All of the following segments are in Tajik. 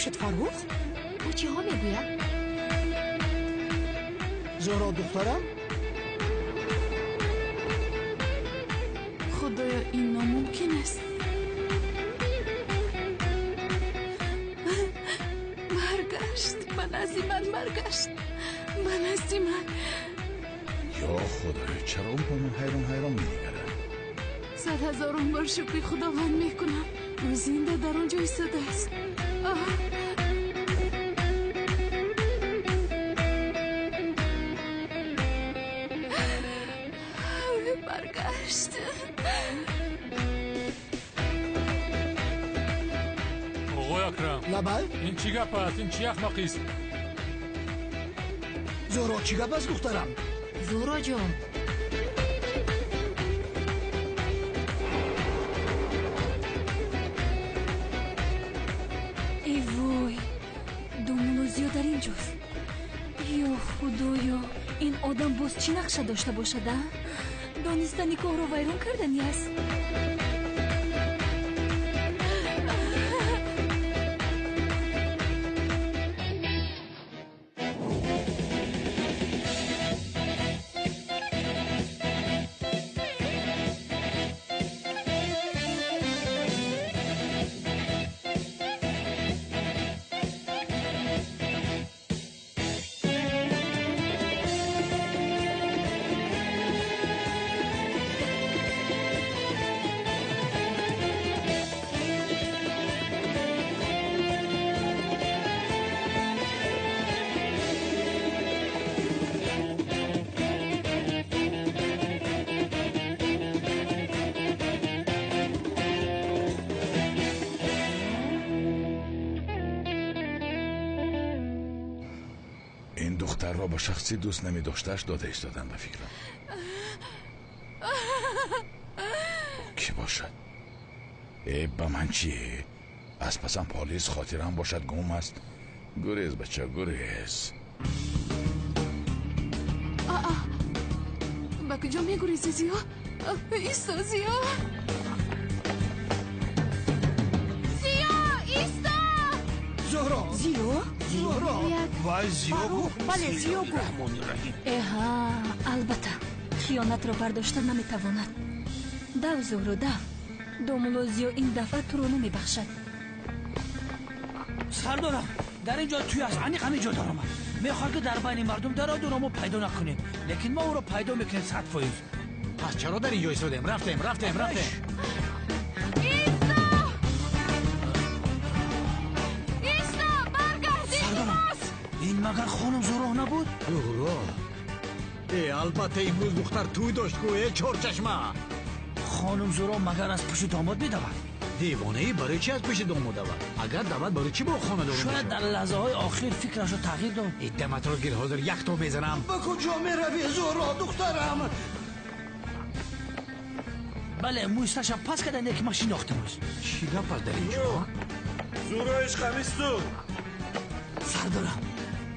шуд, Фаррух? Ӯ чиҳо мегӯяд? Зуҳро духтарам? Худоё, ин номумкин аст. Баргашт, ба назди ман баргашт, ба назди ман. Ё Худоё, чаро ӯ ба ман ҳайрон ҳайрон менигарад? Сад ҳазорон бор шукри Худованд мекунам. Ӯ зинда дар он ҷо истодааст. Баргашт. Оғои Акрам. Лабай? Ин чӣ гап аст? Ин чӣ ахмақист? Зуҳро, чӣ гап аст, духтарам? Зуҳро ҷон. Эй вой, домулло Зиё дар ин ҷост. Ё Худоё, ин одам боз чӣ нақша дошта бошад, а? Дониста никоҳро вайрон кардани аст. Ин духтарро ба шахси дӯст намедоштааш дода истодан ба фикрам. Ӯ кӣ бошад? Э, ба ман чӣ? Аз пасам полис хотирам бошад гум аст. Гурез, бача, гурез. Ба куҷо мегурези, Зиё? Исто, Зиё! Зиё, исто! Зуҳро! Зиё? Зуҳро! Вай, Зиё гуфт. Бале, Зиё гуфт. Эҳа, албатта, хиёнатро бардошта наметавонад. Дав, Зуҳро, дав. Домулло Зиё ин дафъа туро намебахшад. Сардорам, дар ин ҷо тӯй аст, аниқ ҳамин ҷо даромад. Мехоҳад ки дар байни мардум дарояд, ӯро мо пайдо накунем. Лекин мо ӯро пайдо мекунем 100%. Пас чаро дар ин ҷо истодем? Рафтем, рафтем, рафтем. Исто! Исто, баргард, илтимос! Ин магар хонум Зуҳро набуд? Зуҳро? Э, албатта имрӯз духтар тӯй дошт ку, э, чорчашма. Хонум Зуҳро магар аз пушти домод медавад? Девонаи барои чӣ аз пушти домод давад? Агар давад барои чӣ бо хонадор Шояд мешавад? дар лаҳзаҳои охир фикрашро тағйир дод. Иддаматро гир, ҳозир якто мезанам. Ба куҷо меравӣ, Зуҳро духтарам? Бале, мӯи сарашам пас карда, ки ман шинохтамаш. Чӣ гап аст дар ин ҷо? Зуҳро ишқамисту. Сардорам,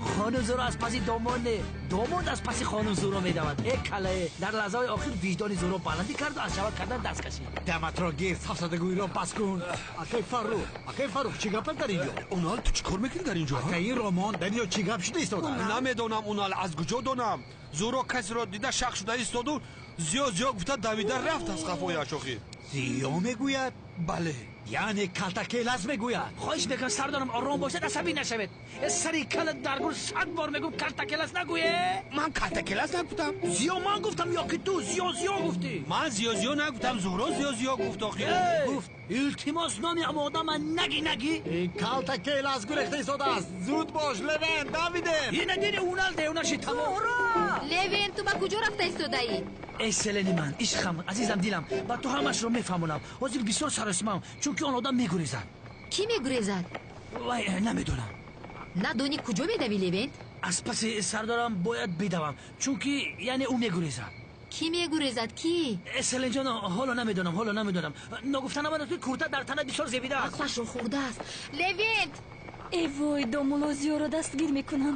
хонум Зуҳро аз паси домод не, домод аз паси хонум Зуҳро медавад. Э, калае, дар лаҳзаҳои охир виҷдони Зуҳро баландӣ карду аз шавҳар кардан даст кашид. Даматро гир, сафсатагӯиро пас кун. Акай Фаррух, акай Фаррух, чӣ гап аст дар ин ҷо? Унал, ту чӣ кор мекунӣ дар ин ҷо? Акаи Ромон, дар ин ҷо чӣ гап шуда истодааст? Намедонам, Унал, аз куҷо донам? Зуҳро касеро дида шак шуда истоду Зиё Зиё гуфта давида рафт аз қафояш охир. Зиё мегӯяд? Бале. Яъне калтакелас мегӯяд. Хоҳиш мекунам, сардорам, ором бошед, асабӣ нашавед. Сари кала дар гул 100 бор мегӯм калтакелас нагӯе. Ман калтакелас нагуфтам. Зиё ман гуфтам ё ки ту Зиё Зиё гуфтӣ? Ман Зиё Зиё нагуфтам, Зуҳро Зиё Зиё гуфт охир. Гуфт. Илтимос, номи одама наги наги. Ин калтакелас гурехта истодааст. Зуд бош, Левен, давидем. Ина диди Унал девона шид тамом. Левен, ту ба куҷо рафта истодаӣ? Эй селени ман, ишқам, азизам, дилам, ба ту ҳамашро мефаҳмонам. Ҳозир бисёр саросимам, чунки он одам мегурезад. Кӣ мегурезад? Вай, намедонам. Надонӣ куҷо медавӣ, Левент? Аз паси сардорам бояд бидавам, чунки яъне ӯ мегурезад. Кӣ мегурезад, кӣ? Селенҷон, ҳоло намедонам, ҳоло намедонам. Ногуфта намонад, ки курта дар тана бисёр зебидааст. Ақлашро хӯрдааст. Левент! Эй вой, домулло Зиёро дастгир мекунам.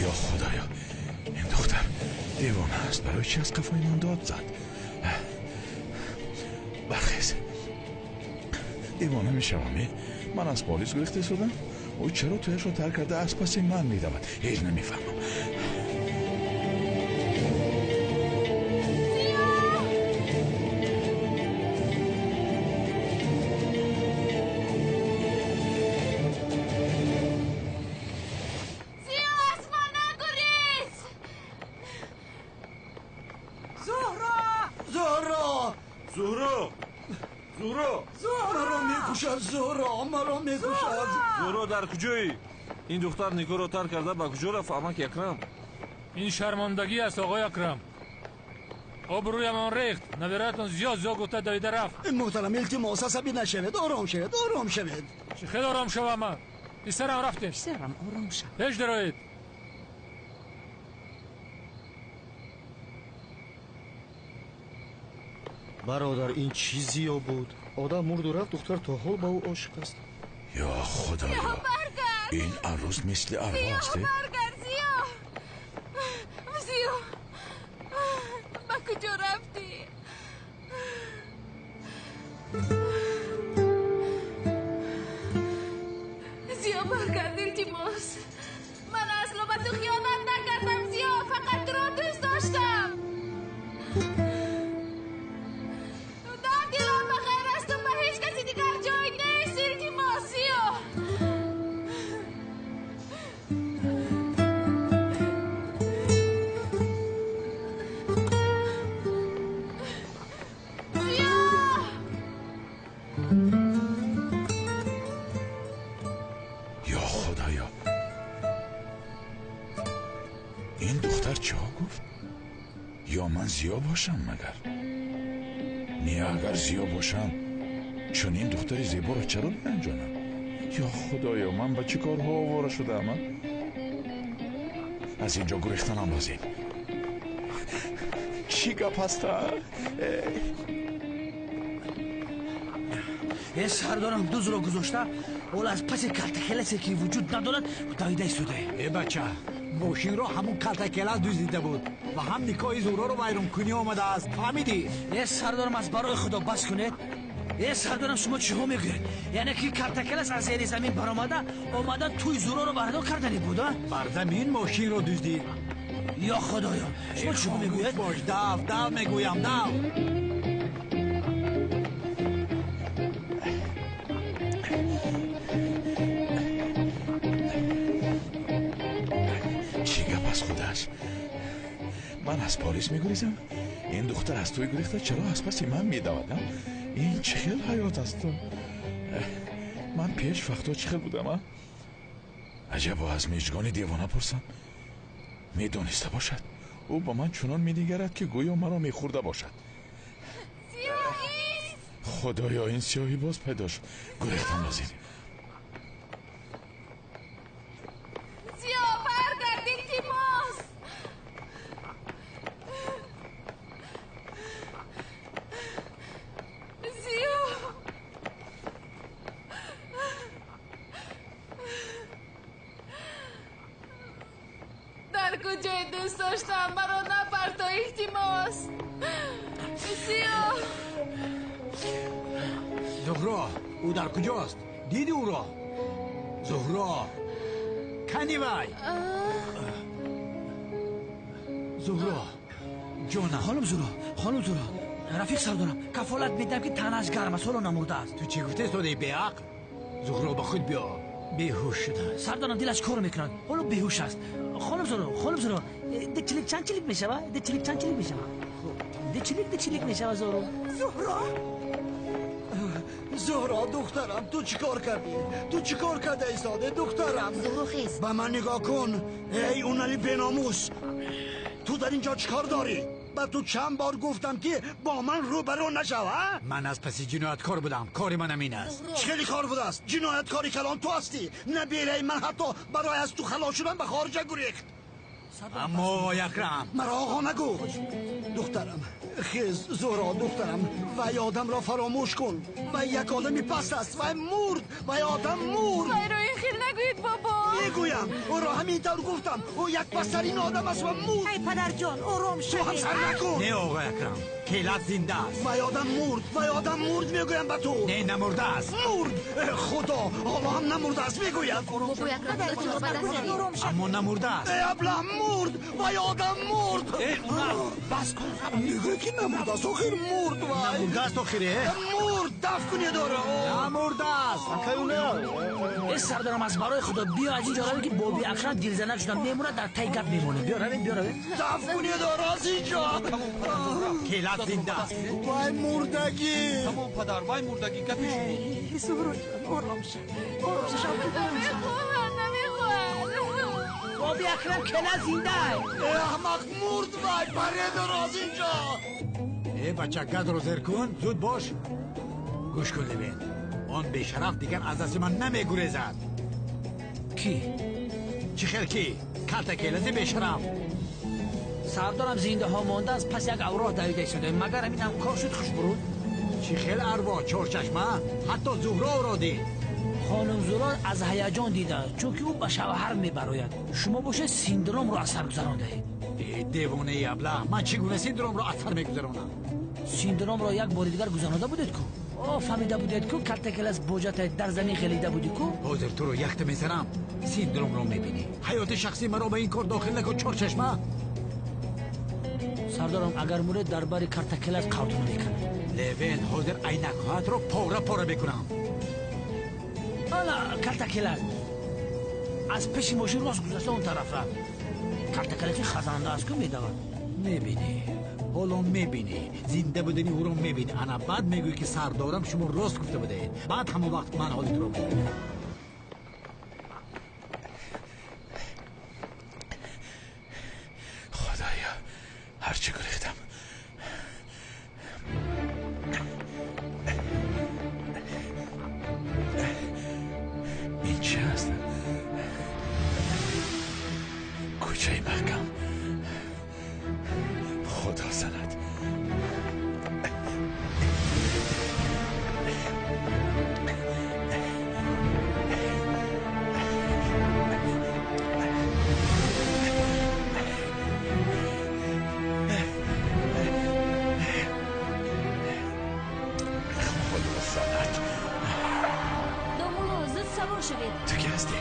Ё аст? Барои чӣ аз қафои ман дод зад? Бархез, девона мешавам. Ман аз полис гурехта истодам. Ӯ чаро тӯяшро тарк карда аз паси ман медавад? Ҳеҷ намефаҳмам. Дар куҷоӣ? Ин духтар никоҳро тарк карда ба куҷо рафт, амаки Акрам? Ин шармандагӣ аст, оғои Акрам. Обрӯямон рехт. Набиратон зиёд зиёд гуфта давида рафт. Муҳтарам, илтимос, асабӣ нашавед, ором шавед, ором шавед. Чӣ хел ором шавам ман? Писарам, рафтем. Писарам, ором шав. Пеш дароед. Бародар, ин чӣ зиё буд? Одам мурду рафт, духтар то ҳол ба ӯ ошиқ аст. Ё худоё, ин арӯс мисли арвоҳ аст. Баргард, Зиё! Зиё, ба куҷо рафтӣ? Зиё, баргард, илтимос. Ман асло ба ту хиёнат накардам, Зиё, фақат туро дӯст доштам. Дар дилам ба ғайр аз ту ба ҳеҷ каси дигар ҷой нест, илтимос, Зиё. Ё худоё, ин духтар чиҳо гуфт? Ё ман зиё бошам магар? Не, агар зиё бошам, чунин духтари зеборо чаро меанҷонам? Ё худоё, ман ба чӣ корҳо овора шудаам? Аз ин ҷо гурехтанам лозим. Чӣ гап аста? Э, сардорам, дузро гузошта, ҳоло аз паси калтакеласе ки вуҷуд надорад давида истодаем. Э бача, мошинро ҳамун калтакелас дуздида буд ва ҳам никоҳи Зуҳроро вайронкунӣ омадааст. Фаҳмидӣ? Э сардорам, аз барои худо бас кунед. Э сардорам, шумо чиҳо мегӯед? Яъне ки калтакелас аз зери замин баромада омада тӯи Зуҳроро бардор кардани буд, а? Бар замин мошинро дуздид. Ё худоё, шумо чиҳо мегӯед? Бош, дав, дав мегӯям, дав. Чӣ гап аз худаш? Ман аз полис мегурезам, ин духтар аз тӯй гурехта чаро аз паси ман медавад? Ин чӣ хел ҳаёт аст? Ман пеш вақтҳо чӣ хел будам? Аҷабо, аз мижгони девона пурсам, медониста бошад. Ӯ ба ман чунон менигарад, ки гӯё маро мехӯрда бошад. Худоё, ин сиёҳӣ боз пайдо шуд. Гурехтан лозим. Зиё, баргард, илтимос. Зиё, дар куҷое дӯст доштам, маро напарто, илтимос. Зиё. Зуҳро, ӯ дар куҷост? Диди ӯро? Зуҳро, кани вай? Зуҳро, ҷонам. Хонум Зуҳро, хонум Зуҳро, рафиқ сардорам, кафолат медиҳам, ки танаш гарм аст, ҳоло намурдааст. Ту чӣ гуфта истодаи, беақл? Зуҳро, ба худ биё, беҳуш шудааст. Сардорам, дилаш кор мекунад, ҳоло беҳуш аст. Хонум Зуҳро, хонум Зуҳро, дечилик чанд чилик мешавад? Дечилик чанд чилик мешавад? Дечилик, дечилик мешавад, Зуҳро. Зуҳро, Зуҳро, духтарам, ту чӣ кор кардӣ? Ту чӣ кор карда истоде, духтарам? Зуҳро, хез. Ба ман нигоҳ кун, эй унали беномус. Ту дар ин ҷо чӣ кор дорӣ? Ба ту чанд бор гуфтам, ки бо ман рӯбарӯ нашав, а? Ман аз паси ҷинояткор будам, кори ман ҳамин аст. Чӣ хеле кор будааст? Ҷинояткори калон ту ҳастӣ. Набираи ман ҳатто барои аз ту халос шудан ба хориҷа гурехт. Аммо оғои Акрам. Маро оғо нагӯ. Духтарам, хез, Зуҳро, духтарам, вай одамро фаромӯш кун. Вай як одами паст аст, вай мурд, вай одам мурд. Вайро ин хел нагӯед бобо. Мегӯям, ӯро ҳамин тавр гуфтам. Ӯ як пасарин одам аст ва мурд. Эй падарҷон, ором Ту шавед. ҳам сар накун. Не, оғои Акрам, келат зинда аст. Вай одам мурд, вай одам мурд, мегӯям ба ту. Не, намурдааст. Мурд. Худо, ҳоло ҳам намурдааст, мегӯям. Бобои Акрам, худатонро ба даст гиред. Аммо намурдааст. Эй аблаҳ, мурд, вай одам мурд. Эй Унал, бас кун. Мегӯяд ки намурдааст, охир мурд вай. Намурдааст охир, э? Мурд, даф кунед ӯро. Намурдааст. Э сардарам, аз барои худо биё аз инҷо равем, ки боби Акрам дилзанак шудам, мемонад, дар таи гап мемонем. Биё равем, биё равем. Даф кунед ӯро аз инҷо. Келат зинда аст. Вай мурдагӣ. Тамом падар, вай мурдагӣ, гапи шумо. Эй, Зуҳроҷон, ором шав. Ором шав. Намехоҳам, намехоҳам. Боби Акрам, келат зинда. Э аҳмақ, мурд вай, паред ӯро аз инҷо. Э бача, газро зер кун, зуд бош. Гӯш кун, Левен, он бешараф дигар аз дасти ман намегурезад. Кӣ? Чӣ хел ки? Калта келази бешараф. Сардарам, зиндаҳо монда аз пас як авроҳ давида истодаем. Магар ҳамин ҳам кор шуд, хушбуруд? Чӣ хел арвоҳ, Чорчашма? Ҳатто Зуҳро ӯро дид. Хонум Зуро аз ҳаяҷон дида, чунки ӯ ба шавҳар мебарояд. Шумо бошед, синдромро аз сар гузарондаед. Э девонаи аблаҳ, ман чӣ гуна синдромро аз сар мегузаронам? Синдромро як бори дигар гузаронда будед ку? О, фаҳмида будед ку, калтакелас боҷата дар замин хелида будӣ ку? Ҳозир туро якта мезанам, синдромро мебинӣ. Ҳаёти шахсии маро ба ин кор дохил накун, Чорчашма. Сардарам, агар муред, дар бари картакелас қавтуна мекунад. Левен, ҳозир айнакҳоятро пора пора мекунам. Ана калтакелас аз пеши мошин рост гузашта он тараф рафт. Калтакеласи хазанда аст ку, медавад. Мебинӣ, ҳоло мебинӣ, зинда будани ӯро мебинӣ. Ана баъд мегӯӣ, ки сардорам, шумо рост гуфта будаед. Баъд ҳамон вақт ман ҳоли туро мебинам. Худоё, ҳарчи гурехтам. Ин чӣ аст? Кӯчаи маҳкам. Худо занад. Худо занад. Домулло, зуд савор шавед. Ту ки ҳастӣ?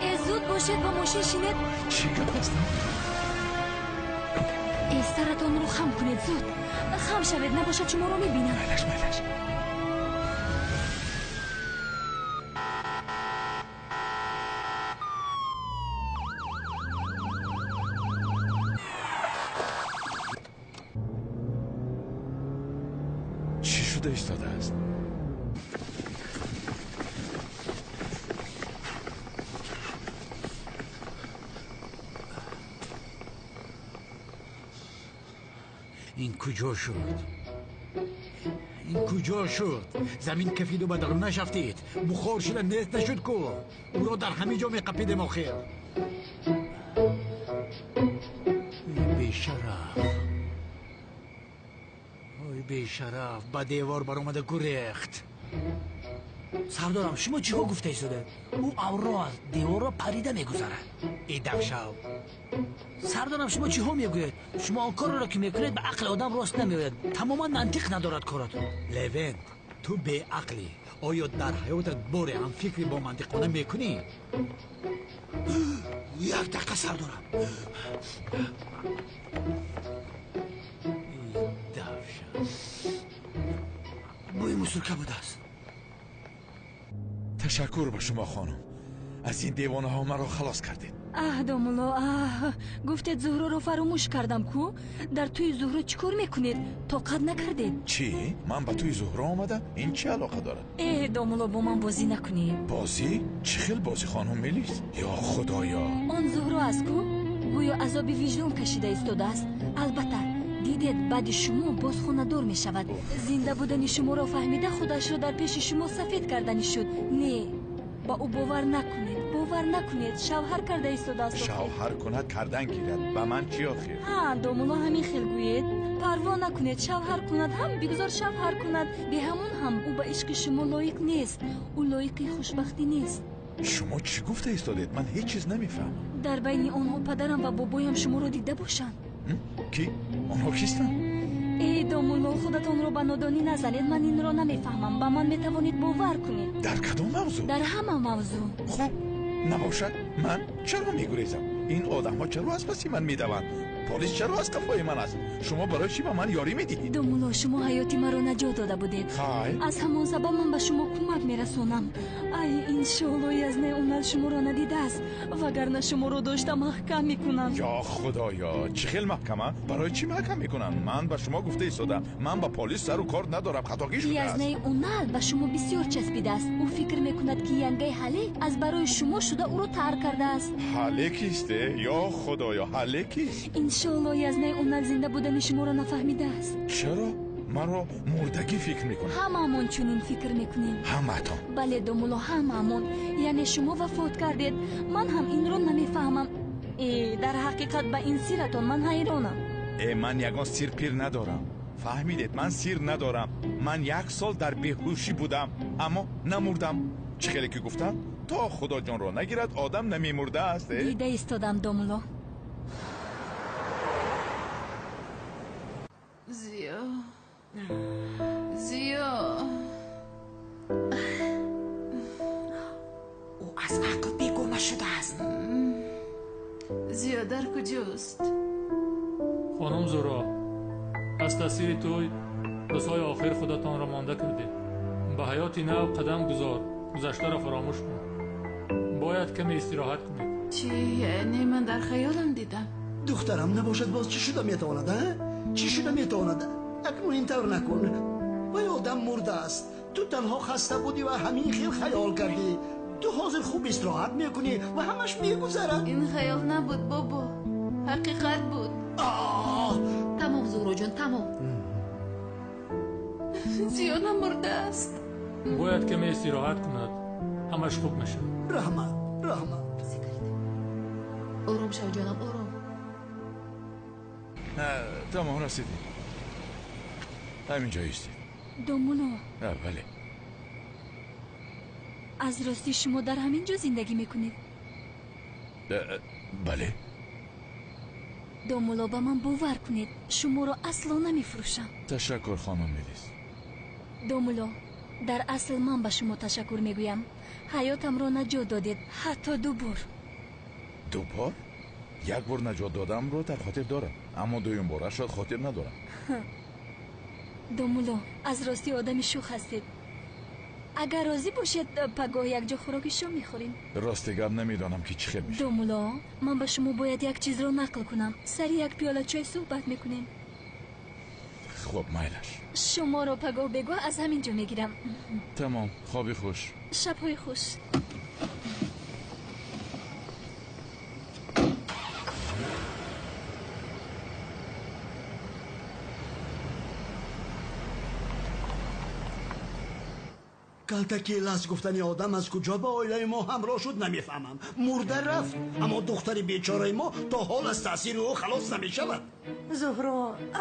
Э, зуд бошед, ба мошин шинед. Чӣ гап аст? Э, саратонро хам кунед, зуд хам шавед, набошад шуморо мебинам. Майлаш, майлаш. Чӣ шуда истодааст? Ин куҷо шуд? Ин куҷо шуд? Замин кафиду ба дарун нашафтид, бухор шуда нест нашуд ку? Ӯро дар ҳамин ҷо меқапидем охир. Эй бешараф, ой бешараф, ба девор баромада гурехт. Сардорам, шумо чиҳо гуфта истодаед? Ӯ авроҳ аст, деворро парида мегузарад. И давшав. Сардорам, шумо чиҳо мегӯед? Шумо он корро ки мекунед, ба ақли одам рост намеояд, тамоман мантиқ надорад коратон. Левент, ту беақлӣ. Оё дар ҳаётат боре ҳам фикри бо мантиқона мекунӣ? Як дақиқа, сардорам. Давшав. Бӯи мусурка будааст. Ташаккур ба шумо, хонум, аз ин девонаҳо маро халос кардед. Аҳ, домулло, аҳ, гуфтед Зуҳроро фаромӯш кардам ку? Дар тӯи Зуҳро чӣ кор мекунед? Тоқат накардед? Чӣ? Ман ба тӯи Зуҳро омадам? Ин чӣ алоқа дорад? Э, домулло, бо ман бозӣ накунед. Бозӣ? Чӣ хел бозӣ, хонум Мелис? Ё худоё! Он Зуҳро аст ку, гӯё азоби виҷдон кашида истодааст. Албатта, дидед, баъди шумо боз хонадор мешавад. Зинда будани шуморо фаҳмида, худашро дар пеши шумо сафед карданӣ шуд. Не, ба ӯ бовар накунед, бовар накунед, шавҳар карда истодааст. Шавҳар кунад, кардан гирад, ба ман чӣ охир? Ҳа, домулло, ҳамин хел гӯед. Парво накунед, шавҳар кунад ҳам, бигузор шавҳар кунад. Беҳамон ҳам ӯ ба ишқи шумо лоиқ нест, ӯ лоиқи хушбахтӣ нест. Шумо чӣ гуфта истодед? Ман ҳеҷ чиз намефаҳмам. Дар байни онҳо падарам ва бобоям шуморо дида бошанд. Кӣ? Онҳо кистанд? Эй домулло, худатонро ба нодонӣ назанед. Ман инро намефаҳмам. Ба ман метавонед бовар кунед. Дар кадом мавзӯъ? Дар ҳама мавзӯъ. Хуб, набошад, ман чаро мегурезам? Ин одамҳо чаро аз паси ман медаванд? Полис чаро аз қафои ман аст? Шумо барои чӣ ба ман ёрӣ медиҳед? Домулло, шумо ҳаёти маро наҷот дода будед. Хай. Аз ҳамон сабаб ман ба шумо кӯмак мерасонам. Ай, иншоалло Язнаи Унал шуморо надидааст, вагарна шуморо дошта маҳкам мекунанд. Ё худоё, чӣ хел маҳкама? Барои чӣ маҳкам мекунанд? Ман ба шумо гуфта истодам, ман ба полис сару кор надорам, хатогӣ шудааст. Язнаи Унал ба шумо бисёр часпидааст. Ӯ фикр мекунад, ки янгаи Ҳале аз барои шумо шуда ӯро тарк кардааст. Ҳале кист? Ё худоё, Ҳале кист? Иншоалло Язнаи Унал зинда будани шуморо нафаҳмидааст. Чаро? Маро мурдагӣ фикр мекунад. Ҳамаамон чунин фикр мекунем. Ҳамаатон? Бале домулло, ҳамаамон. Яъне шумо вафот кардед. Ман ҳам инро намефаҳмам. Э, дар ҳақиқат ба ин сиратон ман ҳайронам. Э, ман ягон сир пир надорам. Фаҳмидед, ман сир надорам. Ман як сол дар беҳушӣ будам, аммо намурдам. Чӣ хеле ки гуфтам, то худо ҷонро нагирад, одам намемурдааст. Дида истодам, домулло. Зиё, Зиё, ӯ аз ақл бегона шудааст. Зиё дар куҷост? Хонум Зуро, аз таъсири тӯй рӯзҳои охир худатонро монда кардед. Ба ҳаёти нав қадам гузор, гузаштаро фаромӯш кун. Бояд каме истироҳат кунед. Чӣ? Яъне ман дар хаёлам дидам. Духтарам, набошад боз чӣ шуда метавонад, а? Чӣ шуда метавонад? Акнун ин тавр накун. Вай одам мурдааст. Ту танҳо хаста будӣ ва ҳамин хел хаёл кардӣ. Ту ҳозир хуб истироҳат мекунӣ ва ҳамаш мегузарад. Ин хаёл набуд, бобо, ҳақиқат буд. Тамом, Зуҳроҷон, тамом. Зиё намурдааст. Бояд каме истироҳат кунад, ҳамаш хуб мешавад. Раҳмат, раҳмат. Ором шав, ҷонам, ором. Тамом, расидем. Ҳамин ҷо истед. Домулло. Бале. Аз ростӣ шумо дар ҳамин ҷо зиндагӣ мекунед? Бале. Домулло, ба ман бовар кунед, шуморо асло намефурӯшам. Ташаккур, хонум Мелис. Домулло, дар асл ман ба шумо ташаккур мегӯям. Ҳаётамро наҷот додед, ҳатто ду бор. Ду бор? Як бор наҷот додамро дар хотир дорам, аммо дуюм борашро хотир надорам. Домулло, аз ростӣ одами шӯх ҳастед. Агар розӣ бошед, пагоҳ якҷо хӯроки шом мехӯрем. Рости гап, намедонам ки чӣ хел мешавад. Домулло, ман ба шумо бояд як чизро нақл кунам. Сари як пиёла чой суҳбат мекунем. Хуб, майлаш. Шуморо пагоҳ бегоҳ аз ҳамин ҷо мегирам. Тамом, хоби хуш. Шабҳои хуш. Калтаки лас гуфтани одам аз куҷо ба оилаи мо ҳамроҳ шуд, намефаҳмам. Мурда рафт, аммо духтари бечораи мо то ҳол аз таъсири ӯ халос намешавад. Зуҳро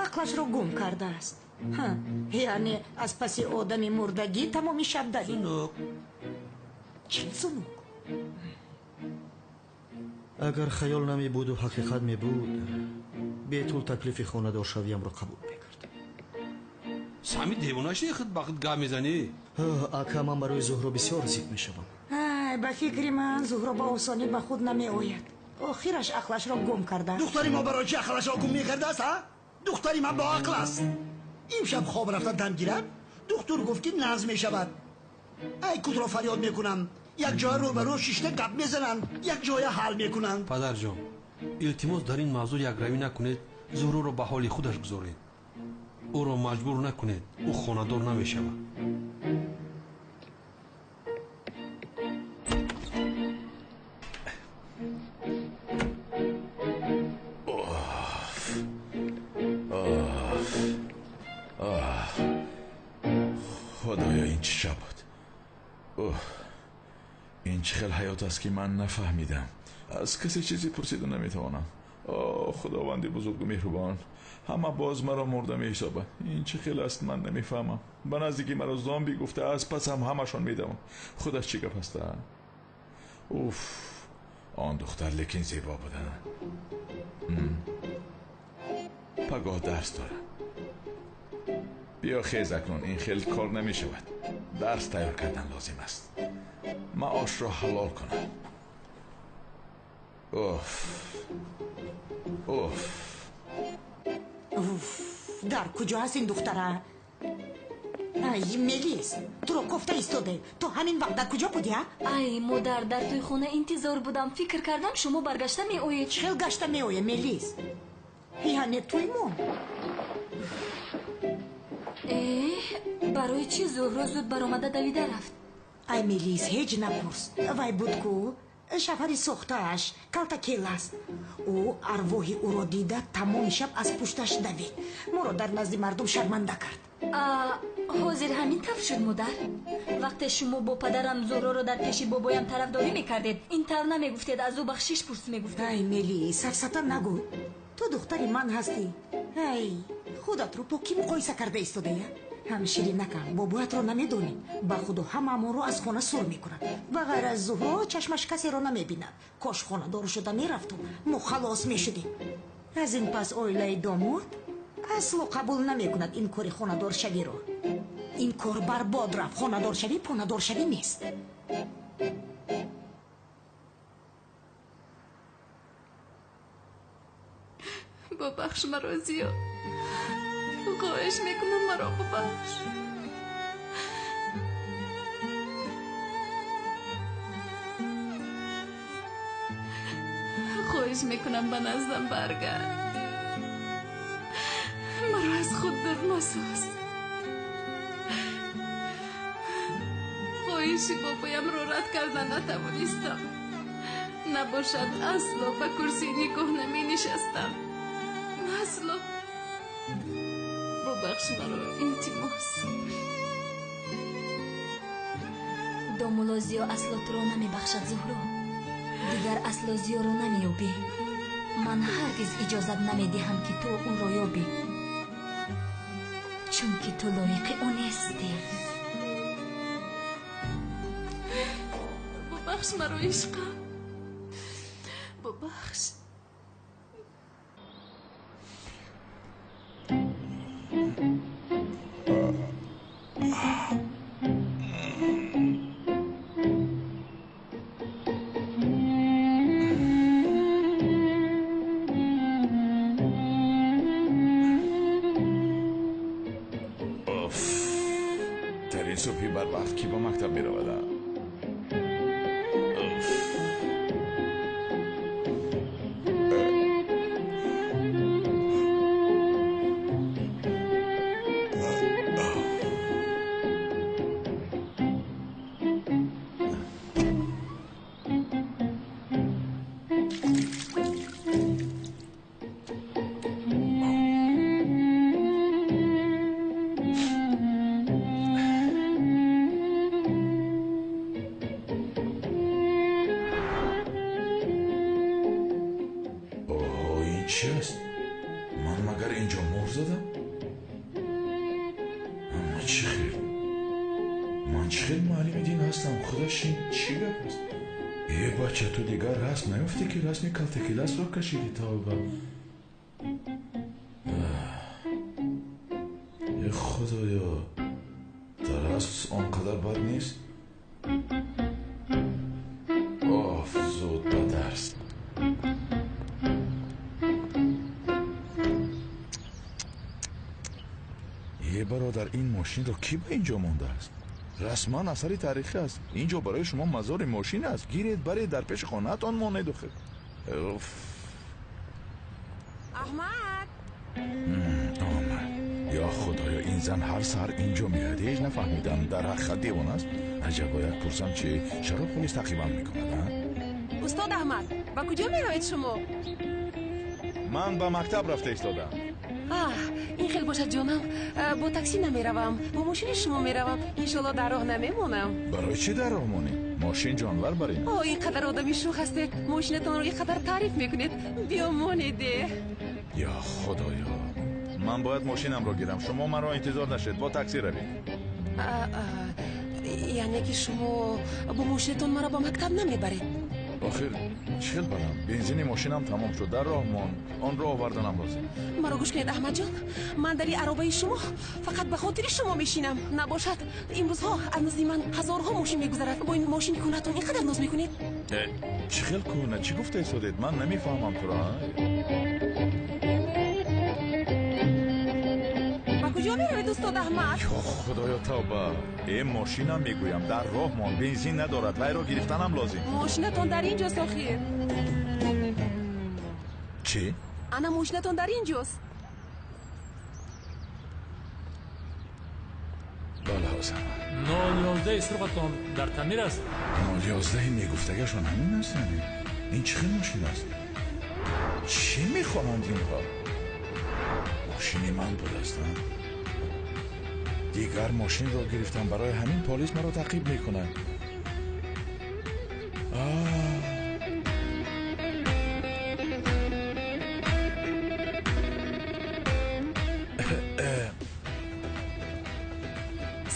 ақлашро гум кардааст. Яъне аз паси одами мурдагӣ тамоми шаб давид. Сунук. Чӣ сунук? Агар хаёл намебуду ҳақиқат мебуд, бетул таклифи хонадоршавиямро қабул мекард. Сами девона шуди, худ ба худ гап мезанӣ? Ака, ман барои Зуҳро бисёр зиқ мешавам. Ай, ба фикри ман Зуҳро ба осонӣ ба худ намеояд. Охираш ақлашро гум кардааст. Духтари мо барои чӣ ақлашро гум мекардааст, а? Духтари ман боақл аст. Имшаб хоб рафта дам гирад, духтур гуфт ки нағз мешавад. Ай, кудро фарёд мекунам. Як ҷоя рӯбарӯ шишта гап мезананд, як ҷоя ҳал мекунанд. Падарҷон, илтимос, дар ин мавзӯъ якравӣ накунед. Зуҳроро ба ҳоли худаш гузоред. Ӯро маҷбур накунед, ӯ хонадор намешавад. Худоё, ин чӣ шаб буд? Ин чӣ хел ҳаёт аст, ки ман нафаҳмидам. Аз касе чизе пурсида наметавонам. О, худованди бузургу меҳрубон, ҳама боз маро мурда меҳисобанд. Ин чӣ хел аст, ман намефаҳмам. Ба наздики маро зомби гуфта, аз пасам ҳамашон медаванд. Худаш чӣ гап аст? Уф, он духтар лекин зебо буда. Пагоҳ дарс дорам. Биё хез акнун, ин хел кор намешавад. Дарс тайёр кардан лозим аст. Маошро ҳалол кунам. Уф, уф. Уф, дар куҷо ҳаст ин духтара? Ай, Мелис, туро кофта истодаем. То ҳамин вақт дар куҷо будӣ, а? Ай, модар, дар тӯйхона интизор будам. Фикр кардам, шумо баргашта меоед. Чӣ хел гашта меоям, Мелис? Яъне тӯймон. Эҳ, барои чӣ Зуҳро зуд баромада давида рафт? Ай, Мелис, ҳеҷ напурс. Вай буд ку шафари сохтааш калтакел аст. Ӯ арвоҳи ӯро дида тамоми шаб аз пушташ давид. Моро дар назди мардум шарманда кард. Ҳозир ҳамин тавр шуд, модар. Вақте шумо бо падарам Зуҳроро дар пеши бобоям тарафдорӣ мекардед, ин тавр намегуфтед, аз ӯ бахшиш пурс мегуфтед. Ай, Мелис, сафсата нагӯ. Ту духтари ман ҳастӣ. Ай, худатро бо кӣ муқоиса карда истодая? Ҳамширинакам, бобоятро намедонӣ. Ба худо ҳамаамонро аз хона сур мекунад. Ба ғайр аз Зуҳро чашмаш касеро намебинад. Кош хонадор шуда мерафту мо халос мешудем. Аз ин пас оилаи домод асло қабул намекунад ин кори хонадоршавиро. Ин кор барбод рафт. Хонадоршавӣ понадоршавӣ нест. Бубахш маро, Зиё. Хоҳиш мекунам, маро бубахш. Хоҳиш мекунам, ба наздам баргард. Маро аз худ дур масоз. Хоҳиши бобоямро рад карда натавонистам. Набошад, асло ба курсии никоҳ наменишастам. Асло. Бубахш маро, илтимос. Домулло Зиё асло туро намебахшад, Зуҳро. Дигар асло Зиёро намеёбӣ. Ман ҳаргиз иҷозат намедиҳам, ки ту ӯро ёбӣ, чунки ту лоиқи ӯ нестӣ. Бубахш маро, ишқам. Бубахш. Дар ин субҳи барвақт кӣ ба мактаб меравад? Чӣ аст? Ман магар инҷо мор задам? Аммо чӣ хел? Ман чӣ хел муаллими дин ҳастам? Худаш ин чӣ гап аст? Э, бача, ту дигар расм наёфтӣ, ки расми калтакиласро кашидӣ? Тавба! Э, худоё, дар асл он қадар бад нест. Оф, зуд ба дарс. Е, бародар, ин мошинро кӣ ба инҷо мондааст? Расман асари таърихӣ аст. Инҷо барои шумо мазори мошин аст. Гиред, баред, дар пеши хонаатон монед. Охир. Уф. Аҳмад! Омад. Ё худоё, ин зан ҳар саҳар инҷо меояд. Ҳеҷ нафаҳмидам, дар ҳақиқат девона аст. Аҷаб, бояд пурсам, чи чаро полис таъқибам мекунад, а? Устод Аҳмад, ба куҷо меравед шумо? Ман ба мактаб рафта истодам. Аҳ, ин хел бошад, ҷонам, бо таксӣ намеравам, бо мошини шумо меравам. Иншолло дар роҳ намемонам. Барои чӣ дар роҳ монӣ? Мошин ҷонвар бар ин. О, ин қадар одами шӯх ҳастед, мошинатонро ин қадар таъриф мекунед. Биё монеде. Ё худоё, ман бояд мошинамро гирам. Шумо маро интизор нашед, бо таксӣ равед. Яъне ки шумо бо мошинатон маро ба мактаб намебаред? Охир чӣ хел барам? Бензини мошинам тамом шуд, дар роҳ монд. Онро оварданам лозим. Маро гӯш кунед, Аҳмадҷон. Ман дар ин аробаи шумо фақат ба хотири шумо мешинам. Набошад, имрӯзҳо аз назди ман ҳазорҳо мошин мегузарад. Бо ин мошини кӯҳнатон ин қадар ноз мекунед? Чӣ хел кӯҳна? Чӣ гуфта истодед? Ман намефаҳмам туро. Ба куҷо меравед, устод Аҳмад? Ё худоё, тавба! Э, мошинам мегӯям, дар роҳ монд, бензин надорад, вайро гирифтанам лозим. Мошинатон дар ин ҷост охир. Чӣ? Ана мошинатон дар ин ҷост. Балаозам. 011 сурхатон дар таъмир аст? 011 мегуфтагашон ҳамин аст яъне? Ин чӣ хел мошин аст? Чӣ мехоҳанд инҳо? Мошини ман будааст, а? Дигар мошинро гирифтам, барои ҳамин полис маро таъқиб мекунад.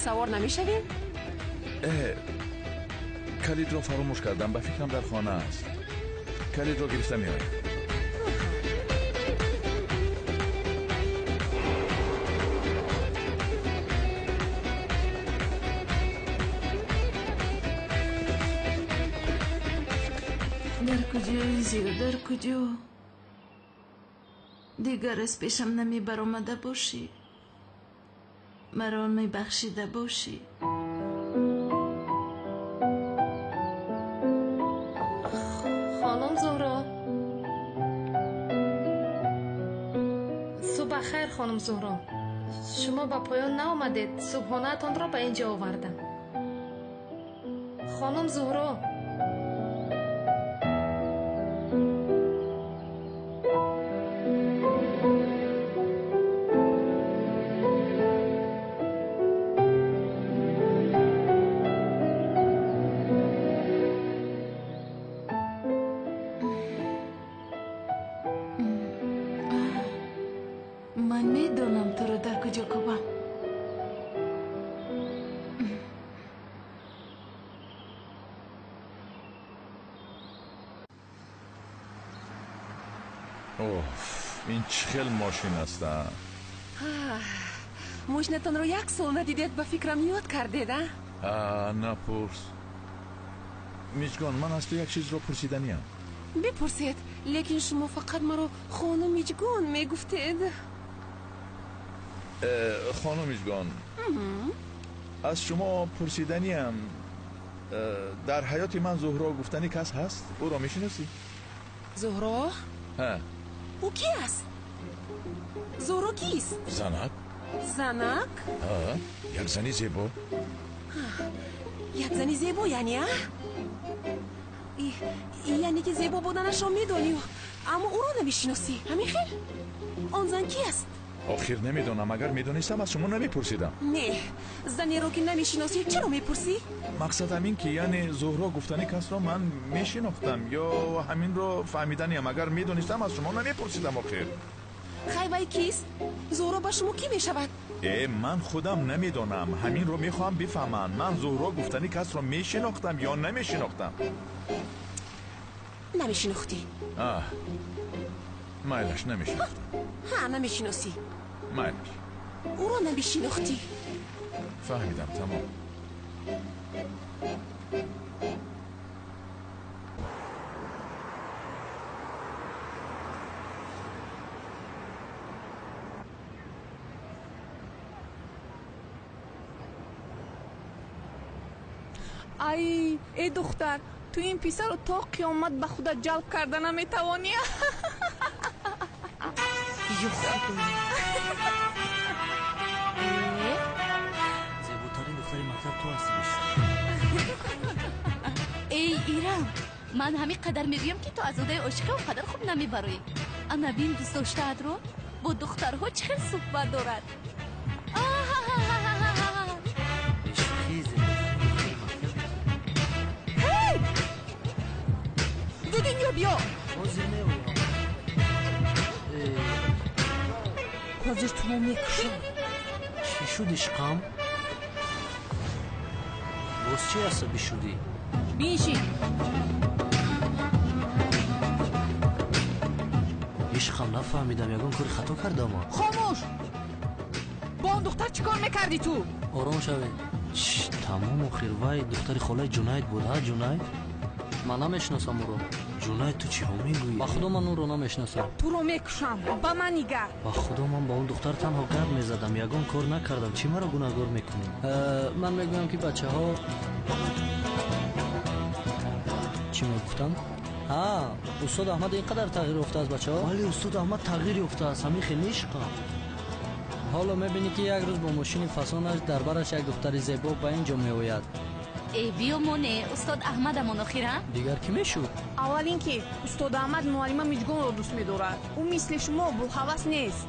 Савор намешавем? Калидро фаромӯш кардам, ба фикрам дар хона аст. Калидро гирифта меоям. Дар куҷои зиё, дар куҷо? Дигар аз пешам намебаромада бошӣ, маро мебахшида бошӣ. Хонум Зуҳро, субҳ хайр, хонум Зуҳро. Шумо ба поён наомадед, субҳонаатонро ба ин ҷо овардам. Хонум Зуҳро. Ман медонам туро дар куҷо кубам. Оф, ин чӣ хел мошин аст, а? Мошинатонро як сол надидед, ба фикрам ёд кардед, а? Напурс. Миҷгон, ман аз ту як чизро пурсиданиям. Бипурсед, лекин шумо фақат маро хонум Миҷгон мегуфтед. Хонум Миҷгон, аз шумо пурсиданиям, дар ҳаёти ман Зуҳро гуфтани кас ҳаст? Ӯро мешиносӣ? Зуҳро? Ҳа. Ӯ ки аст? Зуҳро кист? Занак. Занак? Ҳа, як зани зебо. Як зани зебо, яъне, а? Яъне ки зебо буданашро медонӣ, аммо ӯро намешиносӣ. Ҳамин хел? Он зан ки аст? Охир намедонам, агар медонистам аз шумо намепурсидам. Не, занеро ки намешиносӣ, чаро мепурсӣ? Мақсадам ин ки яъне Зуҳро гуфтани касро ман мешинохтам ё ҳаминро фаҳмиданиям. Агар медонистам аз шумо намепурсидам охир. Хай, вай кист? Зуҳро ба шумо кӣ мешавад? Ман худам намедонам, ҳаминро мехоҳам бифаҳмам. Ман Зуҳро гуфтани касро мешинохтам ё намешинохтам? Намешинохтӣ. Майлаш, намешинохтам. Ҳа, намешиносӣ. Майлаш. Ӯро намешинохтӣ. Фаҳмидам, тамом. Ай, эй духтар, ту ин писарро то қиёмат ба худат ҷалб карда наметавонӣ. Ё худоё! Зеботарин духтари мактаб ту ҳастӣ, бишта. Эй Ирам, ман ҳамин қадар мегӯям ки ту аз одаи ошиқӣ он қадар хуб намебароӣ. Ана бин дӯстдоштаатро бо духтарҳо чӣ хел суҳбат дорад. Зуд инҷо биё. Ҳозир меоям. Ҳозир туро мекушам. Чӣ шуд, ишқам? Боз чӣ асабӣ шудӣ? Биншин. Ишқам нафаҳмидам, ягон кори хато кардам. Хомӯш! Бо он духтар чӣ кор мекардӣ ту? Ором шавед. Тамом охир, вай духтари холаи Ҷунайд буд, ҳа Ҷунайд? Ман намешиносам ӯро. Ҷунайд, ту чиҳо мегӯӣ? Ба худо ман ӯро намешиносам. Туро мекушам, ба ман нигар. Ба худо ман ба он духтар танҳо гап мезадам, ягон кор накардам. Чӣ маро гунаҳгор мекунӣ? Ман мегӯям ки бачаҳо чӣ мегуфтанд? Ҳа, устод Аҳмад ин қадар тағйир ёфтааст, бачаҳо? Бале, устод Аҳмад тағйир ёфтааст, ҳамин хел ишқа. Ҳоло мебинӣ ки як рӯз бо мошини фасонаш дар бараш як духтари зебо ба ин ҷо меояд. Э, биёмоне, устод Аҳмадамон охир, а? Дигар кӣ мешуд? Аввал ин ки устод Аҳмад муаллима Миҷгонро дӯст медорад. Ӯ мисли шумо булҳавас нест.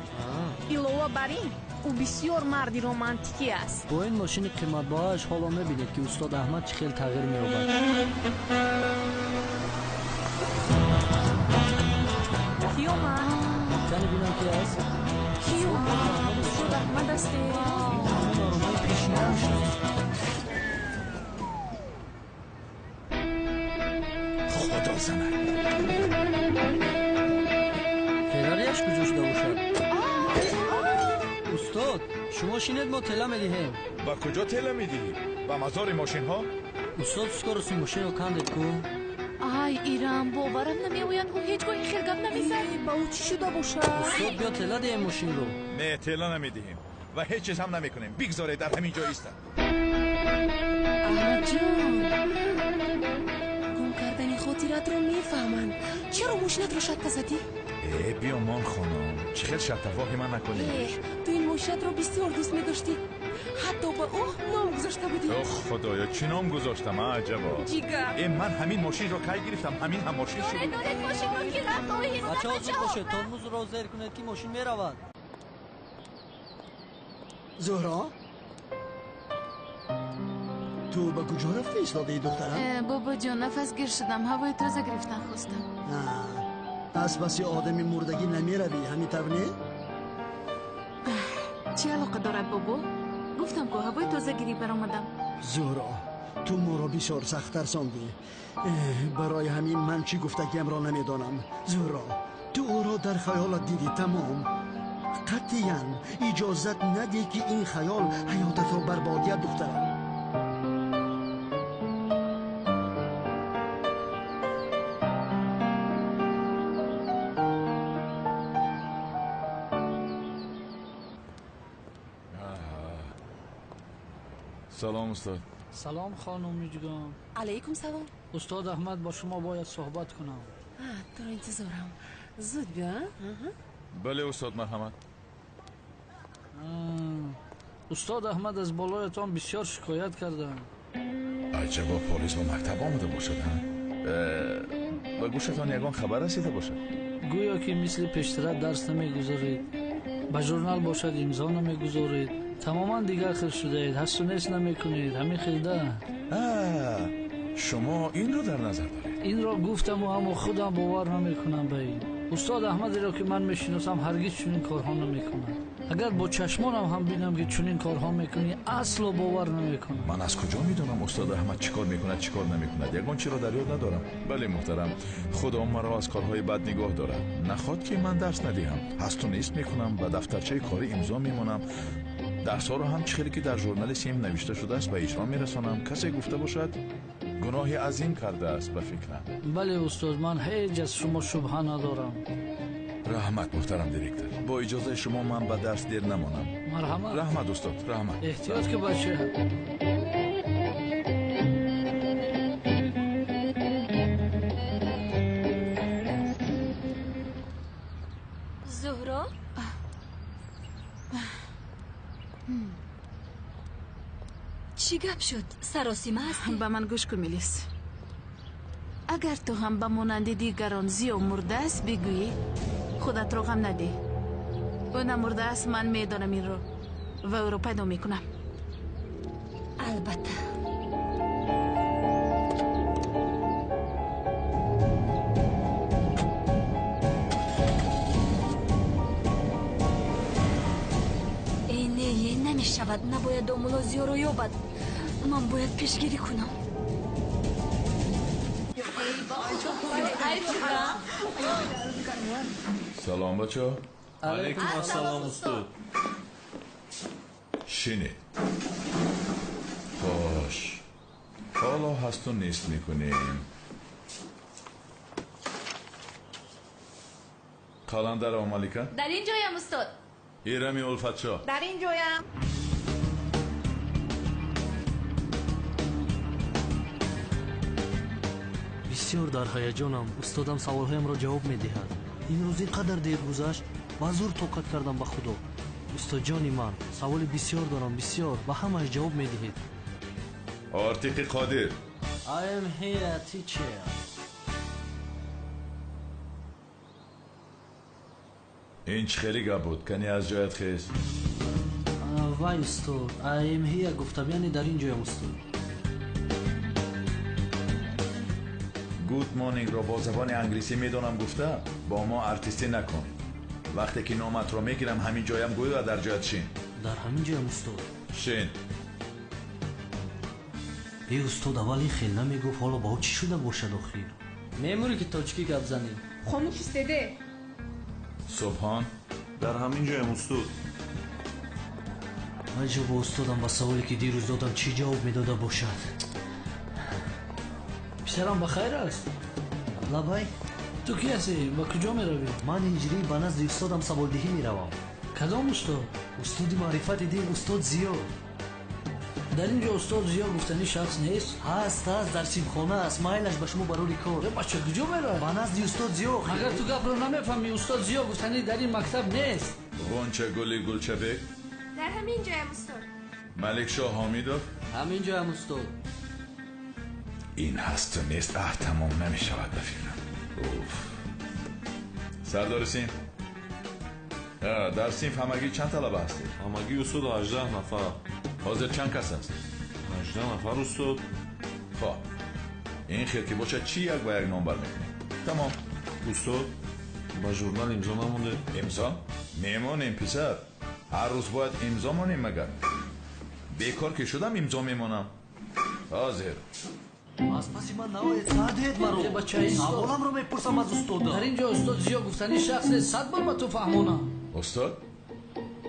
Илова бар ин, ӯ бисёр марди романтикӣ аст. Бо ин мошини қиматбаҳояш ҳоло мебинед ки устод Аҳмад чӣ хел тағйир меёбад. Кӣ омад? Кани бинам ки аст? Кӣ омад? Устод Аҳмад асте. Ҳамон оромаи пешинаш. Худо занад. Феррариаш куҷо шуда бошад? Устод, шумо шинед, мо тела медиҳем. Ба куҷо тела медиҳӣ? Ба мазори мошинҳо? Устод, скорости мошинро кандед ку? Ай, Ирам, боварам намеояд, ӯ ҳеҷ гоҳ ин хел гап намезад. Ба ӯ чӣ шуда бошад? Устод, биё тела диҳем мошинро. Не, тела намедиҳем ва ҳеҷ чиз ҳам намекунем. Бигзоред дар ҳамин ҷо истад. Аҳмадҷон, гум кардани хотиратро мефаҳмам. Чаро мошинатро шатта задӣ? Э, биёмон хонум, чӣ хел шаттавоҳи ман накунӣ. Э, ту ин мошинатро бисёр дӯст медоштӣ. Ҳатто ба ӯ ном гузошта будӣ. Ох, худоё, чӣ ном гузоштам, аҷабо. Ҷигар. Э, ман ҳамин мошинро кай гирифтам, ҳамин ҳам мошин шуд. Доред мошинро ки рафт, оҳиста. Бачаҳо, зуд бошед, тормозро зер кунед ки мошин меравад. Зуҳро, ту ба куҷо рафта истодаи, духтарам? Бобоҷон, нафасгир шудам, ҳавои тоза гирифтан хостам. Аз паси одами мурдагӣ намеравӣ, ҳамин тавр не? Чӣ алоқа дорад, бобо? Гуфтам ку ҳавои тозагирӣ баромадам. Зуҳро, ту моро бисёр сахт тарсондӣ. Барои ҳамин ман чӣ гуфтагиамро намедонам. Зуҳро, ту ӯро дар хаёлат дидӣ, тамом. Қатъиян иҷозат надиҳ ки ин хаёл ҳаётатро барбод диҳад, духтарам. Салом, устод. Салом, хонум Миҷгон. Алайкум салом. Устод Аҳмад бо шумо бояд суҳбат кунам. Туро интизорам. Зуд биё. Бале, устод, марҳамат. Устод Аҳмад аз болоятон бисёр шикоят кардам. Аҷабо, полис ба мактаб омада бошад, ҳа? Ба гӯшатон ягон хабар расида бошад? Гӯё ки мисли пештара дарс намегузоред, ба журнал бошад имзо намегузоред, тамоман дигар хел шудаед, ҳасту нест намекунед, ҳамин хелда. Шумо инро дар назар доред? Инро гуфтаму аммо худам бовар намекунам ба ин. Устод Аҳмадеро ки ман мешиносам ҳаргиз чунин корҳо намекунад. Агар бо чашмонам ҳам бинам ки чунин корҳо мекунӣ, асло бовар намекунам. Ман аз куҷо медонам устод Аҳмад чӣ кор мекунад, чӣ кор намекунад? Ягон чиро дар ёд надорам. Бале, муҳтарам, худо маро аз корҳои бад нигоҳ дорад. Нахоҳад ки ман дарс надиҳам. ҳасту нест мекунам, ба дафтарчаи корӣ имзо мемонам. Дарсҳоро ҳам чӣ хеле ки дар журнали сим навишта шудааст ба иҷро мерасонам. Касе гуфта бошад гуноҳи азим кардааст ба фикрам. Бале, устод, ман ҳеҷ аз шумо шубҳа надорам. Раҳмат, муҳтарам директор. Бо иҷозаи шумо ман ба дарс дер намонам. Марҳамат. Раҳмат, устод, раҳмат. Эҳтиёт ки бача. Зуҳро? Чӣ гап шуд? Саросима ҳастӣ? Ба ман гӯш кун, Мелис. Агар ту ҳам ба монанди дигарон Зиё мурдааст бигӯӣ, худатро ғам надиҳ. Ӯ намурдааст, ман медонам инро ва ӯро пайдо мекунам. Албатта. Э, не, е, намешавад. Набояд домулло Зиёро ёбад. Ман бояд пешгирӣ кунам. Салом бачаҳо. Алайкум ассалом устод. Шинед. Хош. Ҳоло ҳасту нест мекунем. Қаландарова Малика? Дар ин ҷоям устод. Ирами Улфатшоҳ? Дар ин ҷоям. Бисёр дар ҳаяҷонам. Устодам саволҳоямро ҷавоб медиҳад. Имрӯз ин қадар дер гузашт, ба зур тоқат кардам ба Худо. Устодҷони ман, саволи бисёр дорам, бисёр. Ба ҳамааш ҷавоб медиҳед. Ортиқи Қодир. I am here, teacher. Ин чӣ хеле гап буд? Кани аз ҷоят хез. Вай устод, I am here гуфтам, яъне дар ин ҷоям устод. Good morning-ро бо забони англисӣ медонам гуфта, бо мо артистӣ накун. Вақте ки номатро мегирам, ҳамин ҷоям гӯй ва дар ҷоят шин. Дар ҳамин ҷоям устод. Шин. Э устод, аввал ин хел намегуфт, ҳоло ба ӯ чӣ шуда бошад охир? Мемурӣ ки тоҷикӣ гап занӣ. Хомӯш истеде. Субҳон. Дар ҳамин ҷоям устод. Аҷабо устодам ба саволе ки дирӯз додам чӣ ҷавоб медода бошад? Писарам ба хайр аст? Лабай. Ту кӣ ҳастӣ? Ба куҷо меравӣ? Ман инҷирӣ ба назди устодам саволдиҳӣ меравам. Кадом устод? Устоди маърифати дин, устод Зиё. Дар ин ҷо устод Зиё гуфтани шахс нест? Ҳаст, ҳаст, дар симхона аст. Майлаш ба шумо барори кор. Бача куҷо меравад? Ба назди устод Зиё. Агар ту гапро намефаҳмӣ, устод Зиё гуфтани дар ин мактаб нест. Ғунча гули Гулчабек? Дар ҳамин ҷоям устод. Маликшоҳ Ҳомидов? Ҳамин ҷоям устод. Ин ҳасту нест аҳ тамом намешавад ба фикрам. Уф. Сардори синф. Дар синф ҳамагӣ чанд талаба ҳастед? Ҳамагӣ устод 18 нафар. Ҳозир чанд кас аст? 18 нафар устод. Хоб. Ин хел ки бошад чӣ як ба як номбар мекунем? Тамом. Устод, ба журнал имзо намонде? Имзо? Мемонем писар. Ҳар рӯз бояд имзо монем магар? Бекор ки шудам имзо мемонам. Ҳозир. Аз паси ман наоед, сар диҳед маро. Саволамро мепурсам аз устодам. Дар ин ҷо устод Зиё гуфтани шахс нест, 100 бор ба ту фаҳмонам. Устод?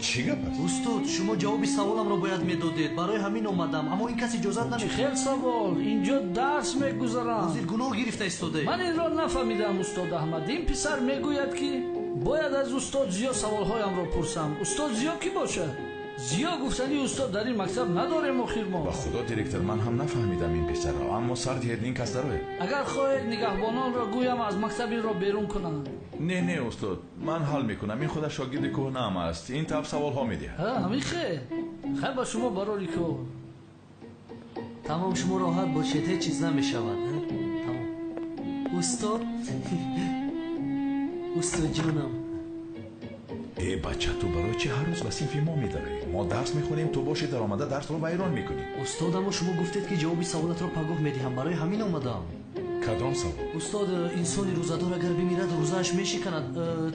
Чӣ гап аст? Устод, шумо ҷавоби саволамро бояд медодед. Барои ҳамин омадам, аммо ин кас иҷозат намедиҳад. Чӣ хел савол? Инҷо дарс мегузарам. Ҳозир гуноҳ гирифта истодаед. Ман инро нафаҳмидам устод Аҳмад. Ин писар мегӯяд ки бояд аз устод Зиё саволҳоямро пурсам. Устод Зиё кӣ бошад? Зиё гуфтани устод дар ин мактаб надорем охир мо. Ба худо директор, ман ҳам нафаҳмидам ин писарро, аммо сар диҳед ин кас дарояд. Агар хоҳед нигаҳбононро гӯям аз мактаб инро берун кунанд. Не, не устод, ман ҳал мекунам. Ин худаш шогирди кӯҳнаам аст. Ин таб саволҳо медиҳад. Ҳа, ҳамин хел. Хайр ба шумо барори кор. Тамом, шумо роҳат бошед, ҳеҷ чиз намешавад. Тамом. Устод, устодҷонам. Э бача, ту барои чӣ ҳар рӯз ба синфи мо медароӣ? Мо дарс мехонем, ту бошӣ даромада дарсро вайрон мекунӣ. Устод, аммо шумо гуфтед ки ҷавоби саволатро пагоҳ медиҳам, барои ҳамин омадам. Кадом савол? Устод, инсони рӯзадор агар бимирад, рӯзааш мешиканад.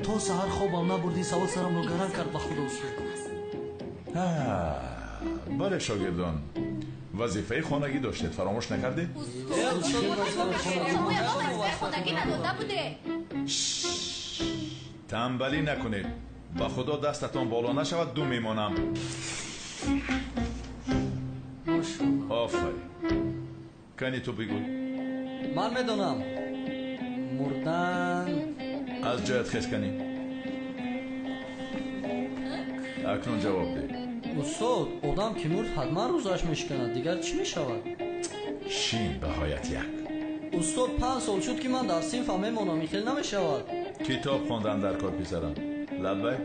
То саҳар хобам набурд, ин савол сарамро гаран кард ба худо устод. Бале шогирдон, вазифаи хонагӣ доштед, фаромӯш накардед? Хонагӣ надода буде. Танбалӣ накунед. Ба худо дастатон боло нашавад, ду мемонам. Офарин. Кани ту бигӯ. Ман медонам. Мурдан. Аз ҷоят хез кани. Акнун ҷавоб деҳ. Устод, одам ки мурд ҳатман рӯзааш мешиканад, дигар чӣ мешавад? Шин баҳоят як. Устод, 5 сол шуд ки ман дар синфам мемонам, ин хел намешавад. Китоб хондан дар кор писарам. Лаббай.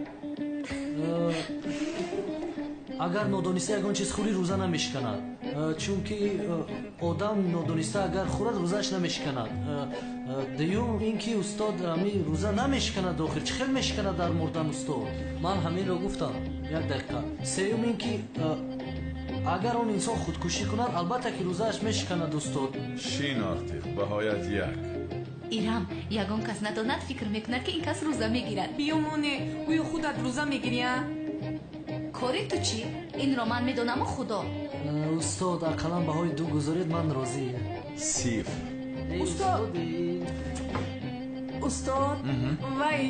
Агар нодониста ягон чиз хӯрӣ, рӯза намешиканад. Чунки одам нодониста агар хӯрад, рӯзааш намешиканад. Дуюм ин ки устод ҳамин рӯза намешиканад охир. Чӣ хел мешиканад дар мурдан устод? Ман ҳаминро гуфтам. Як дақиқа. Сеюм ин ки агар он инсон худкушӣ кунад, албатта ки рӯзааш мешиканад устод. Шин артиқ, баҳоят як. Ирам, ягон кас надонад, фикр мекунад ки ин кас рӯза мегирад. Биёмоне, гӯё худат рӯза мегирӣ, а? Кори ту чӣ? Инро ман медонаму худо. Устод, ақаллан баҳои ду гузоред, ман розӣ. Сифр. Устод, устод, вай,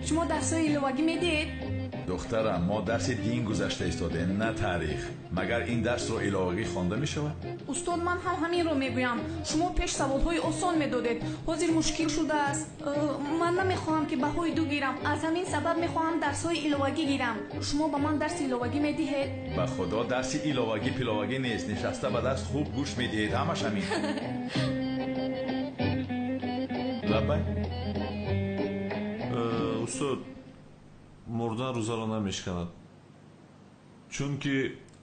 шумо дарсҳои иловагӣ медиҳед? Духтарам, мо дарси дин гузашта истодем, на таърих. Магар ин дарсро иловагӣ хонда мешавад? Устод, ман ҳам ҳаминро мегӯям. Шумо пеш саволҳои осон медодед, ҳозир мушкил шудааст. Ман намехоҳам ки баҳои ду гирам, аз ҳамин сабаб мехоҳам дарсҳои иловагӣ гирам. Шумо ба ман дарси иловагӣ медиҳед? Ба худо, дарси иловагӣ пиловагӣ нест. Нишаста ба дарс хуб гӯш медиҳед, ҳамаш ҳамин. Лаббай. Устод, мурдан рӯзаро намешканад, чунки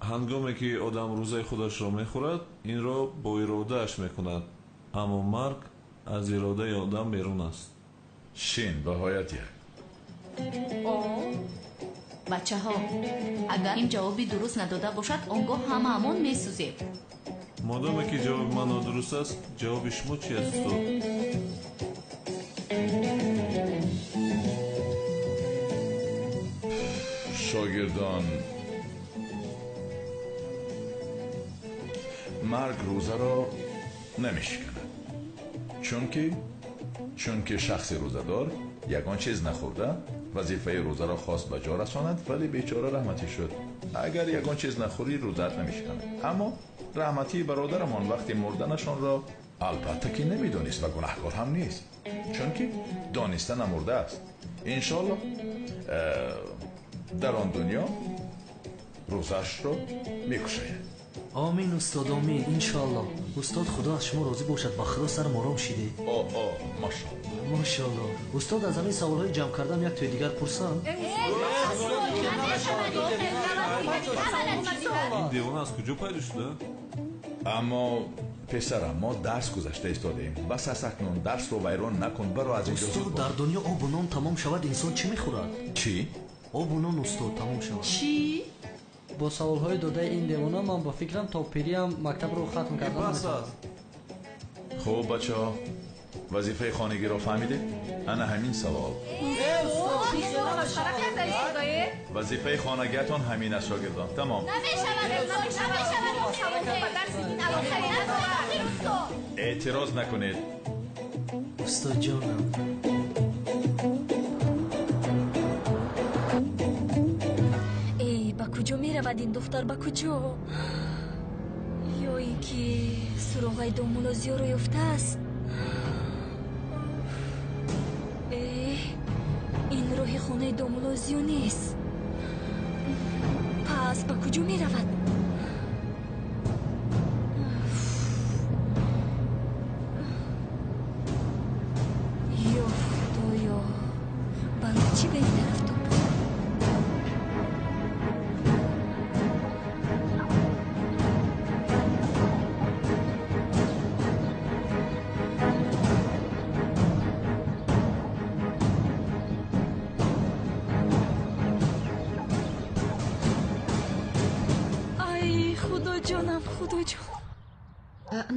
ҳангоме ки одам рӯзаи худашро мехӯрад, инро бо иродааш мекунад, аммо марг аз иродаи одам берун аст. Шин баҳоят як. Бачаҳо, агар ин ҷавоби дуруст надода бошад, он гоҳ ҳамаамон месӯзем. Модоме ки ҷавоби ман нодуруст аст, ҷавоби шумо чи аст, устод? Шогирдон, марг рӯзаро намешиканад, чунки шахси рӯзадор ягон чиз нахӯрда вазифаи рӯзаро хост ба ҷо расонад, вале бечора раҳматӣ шуд. Агар ягон чиз нахӯрӣ, рӯзаат намешиканад. Аммо раҳматии бародарамон вақти мурданашонро албатта ки намедонист ва гунаҳкор ҳам нест, чунки дониста намурдааст. Иншоалло дар он дунё рӯзаашро мекушояд. Омин устод, омин, иншоалло. Устод, худо аз шумо розӣ бошад, ба худо сарам ором шиде. О, машоалло, машоалло. Устод, аз ҳамин саволҳои ҷамъ кардам як тои дигар пурсам? Ин девона аз куҷо пайдо шуда? Аммо писарам, мо дарс гузашта истодаем. Бас аст акнун, дарсро вайрон накун, баро аз инҷо зуд. Устод, дар дунё обу нон тамом шавад, инсон чӣ мехӯрад? Чӣ? Обу нон, устод, тамом шавад. Чӣ? Бо саволҳои додаи ин девона ман ба фикрам то пириам мактабро хатм кардан. Бас аст. Хуб, бачаҳо, вазифаи хонагиро фаҳмидед? Ана ҳамин савол. Вазифаи хонагиатон ҳамин аст, шогирдон. Тамом. Эътироз накунед. Устод ҷонам. Эй, ба куҷо меравад ин духтар, ба куҷо? Ё ин ки суроғаи домулло Зиёро ёфтааст? Ин роҳи хонаи домулло Зиё нест. Пас ба куҷо меравад? Ё худоё, бало чӣ ба ин тараф тоб?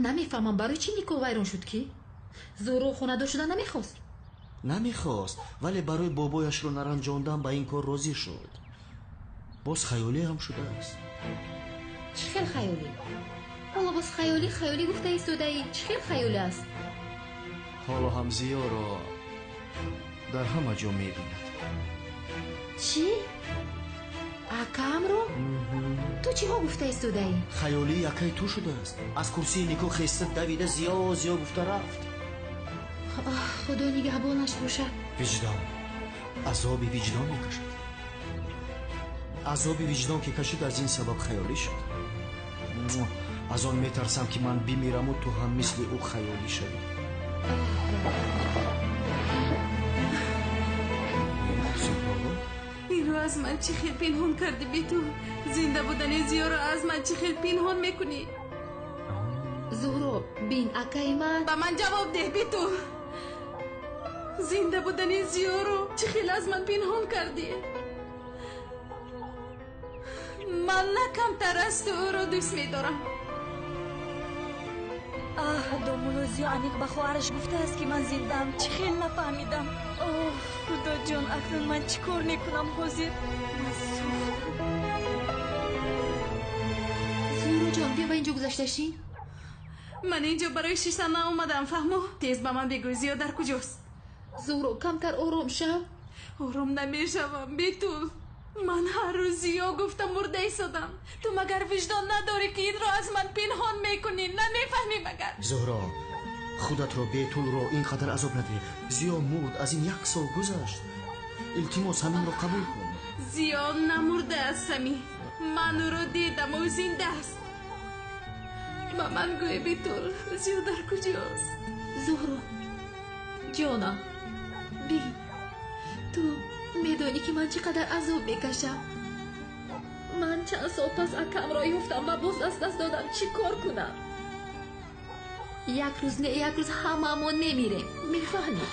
Намефаҳмам, барои чӣ никоҳ вайрон шуд, ки Зуҳро хонадор шуда намехост? Намехост, вале барои бобояшро наранҷондан ба ин кор розӣ шуд. Боз хаёлӣ ҳам шудааст. Чӣ хел хаёлӣ? Ҳоло боз хаёлӣ хаёлӣ гуфта истодаӣ. Чӣ хел хаёлӣ аст? Ҳоло ҳам Зиёро дар ҳама ҷо мебинад. Чӣ? Акаамро? Ту чиҳо гуфта истодаӣ? Хаёлии акаи ту шудааст. Аз курсии никоҳ хеста давида Зиё Зиё гуфта рафт. Худо нигаҳбонаш бошад. Виҷдон, азоби виҷдон мекашад. Азоби виҷдон ки кашид, аз ин сабаб хаёлӣ шуд. Аз он метарсам ки ман бимираму ту ҳам мисли ӯ хаёлӣ шавӣ. Инро аз ман чӣ хел пинҳон кардӣ, биту? Зинда будани Зиёро аз ман чӣ хел пинҳон мекунӣ? Зуҳро, бин, акаи ман. Ба ман ҷавоб деҳ, биту. Зинда будани Зиёро чӣ хел аз ман пинҳон кардӣ? Ман на камтар аз ту ӯро дӯст медорам. Аҳ, домулло Зиё аниқ ба хоҳараш гуфтааст, ки ман зиндаам. Чӣ хел нафаҳмидам. Оҳ, худоҷон, акнун ман чӣ кор мекунам ҳозир? Ман сӯхтам. Зуҳроҷон, биё ба инҷо гузашта шин. Ман инҷо барои шиштан наомадам, фаҳмо? Тез ба ман бигӯй, Зиё дар куҷост? Зуҳро, камтар ором шав. Ором намешавам, Бетул. Ман ҳар рӯз Зиё гуфта мурда истодам. Ту магар виҷдон надорӣ, ки инро аз ман пинҳон мекунӣ? Намефаҳмӣ магар? Зуҳро, худатро Бетулро ин қадар азоб надеҳ. Зиё мурд, аз ин як сол гузашт. Илтимос, ҳаминро қабул кун. Зиё намурдааст, Сами. Ман ӯро дидам, ӯ зинда аст. Ба ман гӯй, Бетул, Зиё дар куҷост? Зуҳро, ҷонам, бин, ту медонӣ, ки ман чӣ қадар азоб мекашам. Ман чанд сол пас акамро ёфтам ва боз аз даст додам. Чӣ кор кунам? Як рӯз не, як рӯз ҳамаамон мемирем, мефаҳмӣ?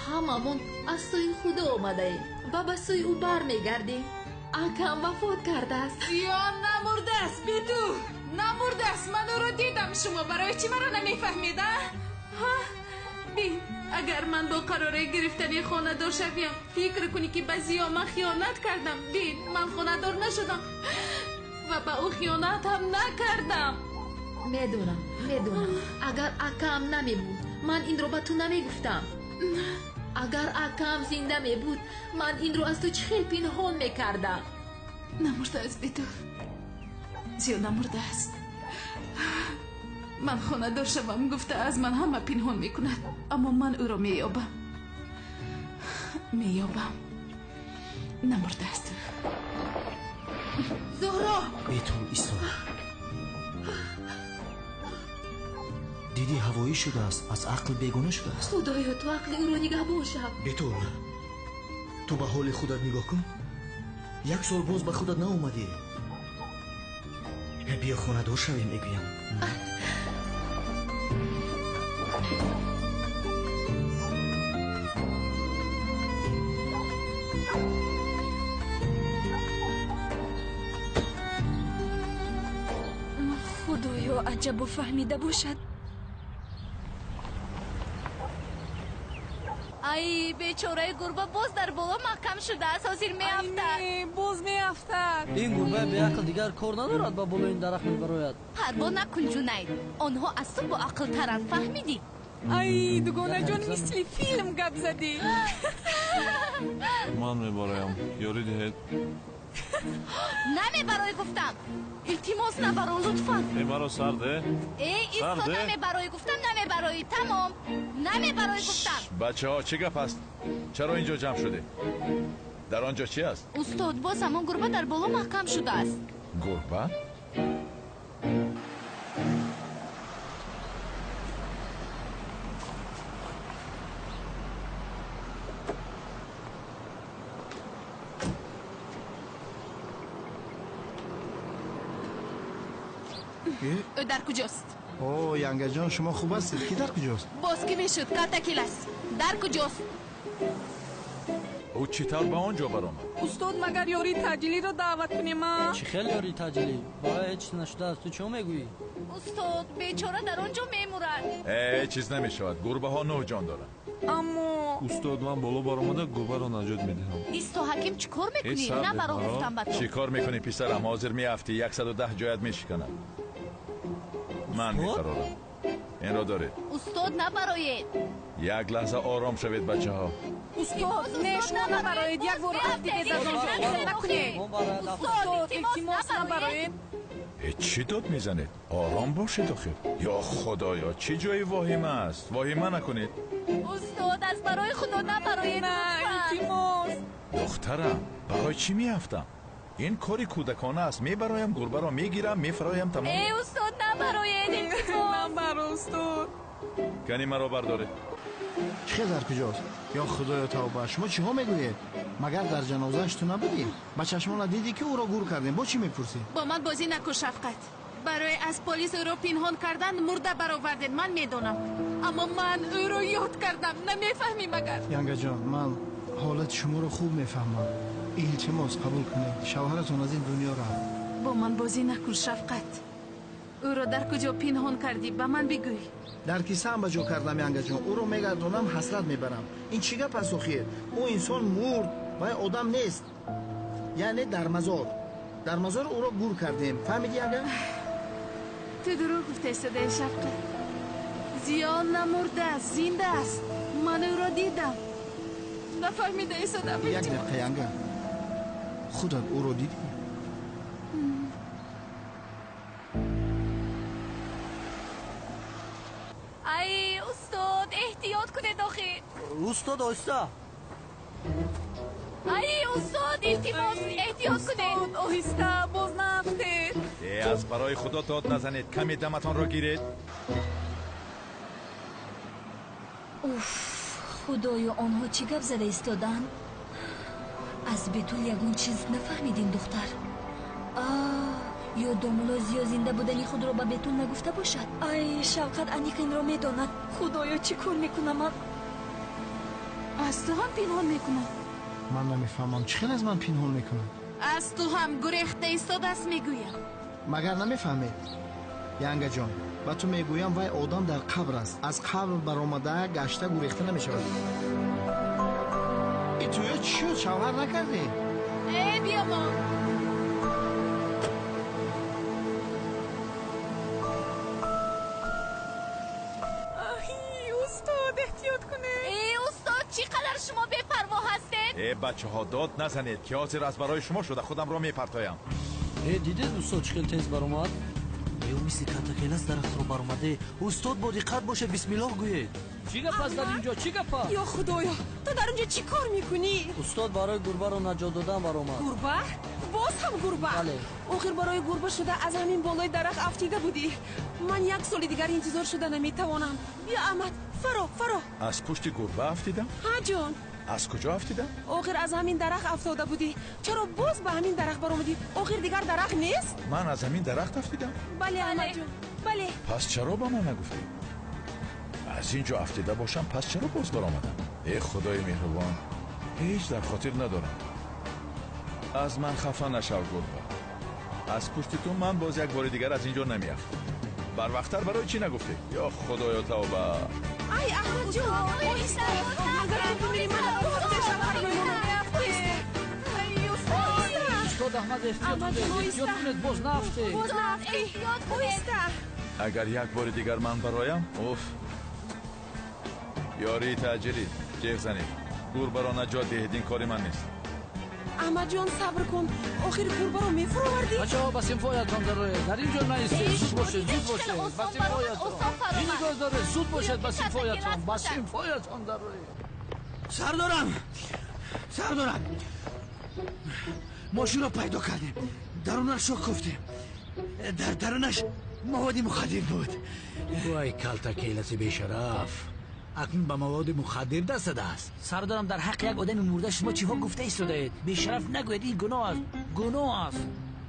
Ҳамаамон аз сӯи Худо омадаем ва ба сӯи ӯ бармегардем. Акам вафот кардааст. Зиё намурдааст, Бетул, намурдааст. Ман ӯро дидам. Шумо барои чӣ маро намефаҳмед, а? Бин, агар ман бо қарори гирифтани хонадор шавям, фикр кунӣ, ки ба Зиё ман хиёнат кардам. Бин, ман хонадор нашудам ва ба ӯ хиёнат ҳам накардам. Медонам, медонам. Агар акам намебуд, ман инро ба ту намегуфтам. Агар акам зинда мебуд, ман инро аз ту чӣ хел пинҳон мекардам? Намурдааст, Бетул. Зиё намурдааст. Ман хонадор шавам гуфта аз ман ҳама пинҳон мекунад, аммо ман ӯро меёбам, меёбам. Намурдааст. Зуҳро! Бетул, исто. Дидӣ, ҳавоӣ шудааст, аз ақл бегона шудааст. Худоё, ту ақли ӯро нигаҳбон шав. Бетул, ту ба ҳоли худат нигоҳ кун. Як сол боз ба худат наомадӣ. Биё хонадор шавем, мегӯям. Худоё, аҷабо фаҳмида бошад. Ай, бечораи гурба боз дар боло маҳкам шудааст, ҳозир меафтад. Боз меафтад. Ин гурбаи беақл дигар кор надорад, ба болои ин дарахт мебарояд. Парво накун, Ҷунайд, онҳо аз ту боақлтаранд, фаҳмидӣ? Ай, дугонаҷон, мисли филм гап задӣ. Ман мебароям, ёрӣ диҳед. Намебароӣ гуфтам. Илтимос, набаро, лутфан. Э, маро сар де. Э, исто, намебароӣ гуфтам, намебароӣ, тамом. Намебароӣ гуфтам. Бачаҳо, чӣ гап аст? Чаро инҷо ҷамъ шудед? Дар он ҷо чӣ аст? Устод, боз ҳамон гурба дар боло маҳкам шудааст. Гурба? Ӯ дар куҷост? О, янгаҷон, шумо хуб ҳастед? Ки дар куҷост? Боз кӣ мешуд? Картакилас дар куҷост? Ӯ чӣ тавр ба он ҷо баромад? Устод, магар ёрии таъҷилиро даъват кунем, а? Чӣ хел ёрии таъҷилӣ? Барои ҳеҷ чиз нашудааст. Ту чӣ мегӯӣ? Устод, бечора дар он ҷо мемурад. Э, ҳеҷ чиз намешавад. Гурбаҳо нӯҳ ҷон доранд. Аммо устод, ман боло баромада гурбаро наҷот медиҳам. Исто, ҳаким, чӣ кор мекунӣ? Набаро гуфтам ба ту. Чӣ кор мекунӣ, писарам? Ҳозир меафтӣ, 110 ҷоят мешиканад. Ман мефарорам. Инро доред. Устод, набароед. Як лаҳза ором шавед, бачаҳо. Устод, не, шумо набароед. Як бор афтидед аз он ҷо. Накунед. Устод, илтимос, набароед. Э, чӣ дод мезанед? Ором бошед охир. Ё худоё, чӣ ҷои воҳима аст? Воҳима накунед. Устод, аз барои худо набароед. На, илтимос. Духтарам, барои чӣ меафтам? Ин кори кӯдакона аст. Мебароям, гурбаро мегирам, мефароям, тамом. Э, устод, набароед, илтимос. Набаро, устод. Кани маро бардоред. Чӣ хел дар куҷост? Ё худоё, тавба, шумо чиҳо мегӯед? Магар дар ҷанозааш ту набудӣ? Ба чашмона дидӣ, ки ӯро гур кардем. Бо чӣ мепурсӣ? Бо ман бозӣ накун, Шафқат. Барои аз полис ӯро пинҳон кардан мурда баровардед, ман медонам. Аммо ман ӯро ёд кардам. Намефаҳмӣ магар? Янгаҷон, ман ҳолати шуморо хуб мефаҳмам. Илтимос, қабул кунед, шавҳаратон аз ин дунё рафт. Бо ман бозӣ накун, Шафқат. Ӯро дар куҷо пинҳон кардӣ, ба ман бигӯй. Дар кисаам ба ҷо кардам, янгаҷон. Ӯро мегардонам, ҳасрат мебарам. Ин чӣ гап аст охир? Ӯ инсон мурд, вай одам нест. Яъне дар мазор. Дар мазор ӯро гур кардем. Фаҳмидӣ, янга? Ту дурӯғ гуфта истодаи, Шавқат. Зиё намурдааст, зинда аст. Ман ӯро дидам. Нафаҳмида истодам. Як дақиқа, янга. Худат ӯро дидӣ? Ай, устод, эҳтиёт кунед охи. Устод, оҳиста. Ай, устод, илтимос, эҳтиёт кунед. Оҳиста, боз наафтед. Аз барои худо дод назанед, каме даматонро гиред. Уф, худоё, онҳо чӣ гап зада истодаанд? Аз Бетул ягон чиз нафаҳмидин, духтар. Ё домуло Зиё зинда будани худро ба Бетул нагуфта бошад? Ай, Шавқат аниқ инро медонад. Худоё, чӣ кор мекунам ман? Аз ту ҳам пинҳон мекунам. Ман намефаҳмам, чӣ хел аз ман пинҳон мекунад? Аз ту ҳам гурехта истодааст, мегӯям. Магар намефаҳмед? Янгаҷон, ба ту мегӯям, вай одам дар қабр аст. Аз қабр баромада гашта гурехта намешавад. И туё чӣ шуд? Шавҳар накардӣ? Э, биёмон. Устод, эҳтиёт кунед. Э, устод, чӣ қадар шумо бепарво ҳастед? Э, бачаҳо, дод назанед, ки ҳозир аз барои шумо шуда худамро мепартоям. Э, дидед, устод чӣ хел тез баромад? Ё мисли калтакелас дарахтро баромаде. Устод, бо диққат бошед, бисмиллоҳ гӯед. Чӣ гап аст дар инҷо? Чӣ гап аст? Ё худоё, ту дар онҷо чӣ кор мекунӣ? Устод барои гурбаро наҷот додан баромад. Гурба? Боз ҳам гурба? Бале. Охир барои гурба шуда аз ҳамин болои дарахт афтида будӣ. Ман як соли дигар интизор шуда наметавонам. Биё, Аҳмад, фаро, фаро. Аз пушти гурба афтидам? Ҳа, ҷон. Аз куҷо афтидам? Охир аз ҳамин дарахт афтода будӣ. Чаро боз ба ҳамин дарахт баромадӣ? Охир дигар дарахт нест? Ман аз ҳамин дарахт афтидам? Бале, Аҳмадҷон, бале. Пас чаро ба ман нагуфтӣ? Аз ин ҷо афтида бошам, пас чаро боз баромадам? Э, худои меҳрубон, ҳеҷ дар хотир надорам. Аз ман хафа нашав, гурба. Аз пушти ту ман боз як бори дигар аз ин ҷо намеафтам. Барвақттар барои чӣ нагуфтӣ? Ё худоё, тавба! Ай, Аҳмадҷон, оҳиста. Агар ту бимирӣ, ман боз бешавҳар мемонам. Оҳиста. Устод Аҳмад, эҳтиёт кунед, эҳтиёт кунед, боз наафтед. Боз наафтед. Оҳиста. Агар як бори дигар ман бароям, уф. Ёрии таъҷилӣ, ҷеғ занед. Гурбаро наҷот диҳед, ин кори ман нест. Аҳмадҷон, сабр кун. Охир гурбаро мефуровардӣ? Бачаҳо, ба синфҳоятон дароед. Дар ин ҷо наистед. Зуд бошед, зуд бошед. Ба синфҳоятон. Чӣ нигоҳ доред? Зуд бошед, ба синфҳоятон. Ба синфҳоятон дароед. Сардорам, сардорам, мошинро пайдо кардем. Дарунашро кофтем. Дар дарунаш маводи мухаддир буд. Вай, калтакеласи бешараф, акнун ба маводи мухаддир даст задааст. Сардорам, дар ҳаққи як одами мурда шумо чиҳо гуфта истодаед? Бешараф нагӯед, ин гуноҳ аст, гуноҳ аст.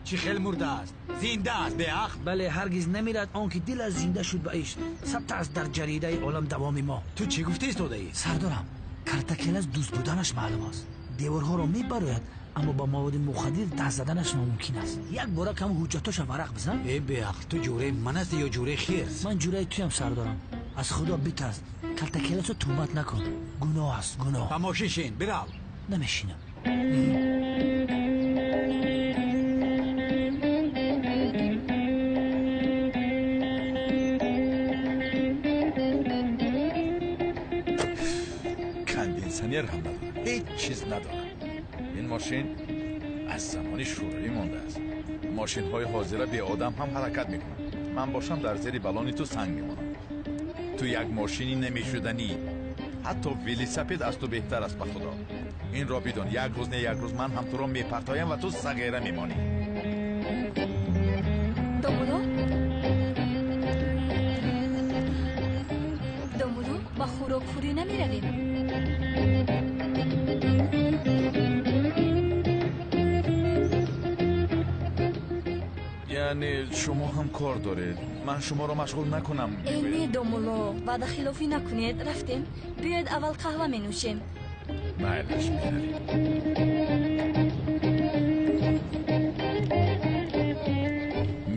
Чӣ хел мурдааст? Зинда аст, беақл. Бале, ҳаргиз намирад он ки дилаш зинда шуд ба ишқ. Сабт аст дар ҷаридаи олам давоми мо. Ту чӣ гуфта истодаӣ? Сардорам, калтакелас дӯст буданаш маълум аст. Деворҳоро мебарояд, аммо ба маводи мухаддир даст заданаш номумкин аст. Як бора кам ҳуҷҷатоша варақ бизан. Э, беақл, ту ҷураи ман ҳастӣ ё ҷураи хирс? Ман ҷураи туям, сардорам. Аз худо битарс, калтакеласо туҳмат накун. Гуноҳ аст, гуноҳ. Ба мошин шин, бирав. Намешинам. Кондитсионер ҳам надорад, ҳеҷ чиз надорад. Ин мошин аз замони шӯравӣ мондааст. Мошинҳои ҳозира беодам ҳам ҳаракат мекунанд. Ман бошам дар зери балони ту санг мемонам. Ту як мошини намешуданӣ. Ҳатто велосипед аз ту беҳтар аст, ба худо. Инро бидон, як рӯз не як рӯз ман ҳам туро мепартоям ва ту сағира мемонӣ. Домуло, домуло, ба хӯрокхӯрӣ намеравем? Яъне шумо ҳам кор доред, ман шуморо машғул накунам. Э, не, домуло, ваъдахилофӣ накунед. Рафтем, биёед аввал қаҳва менӯшем. Майлаш, меравем.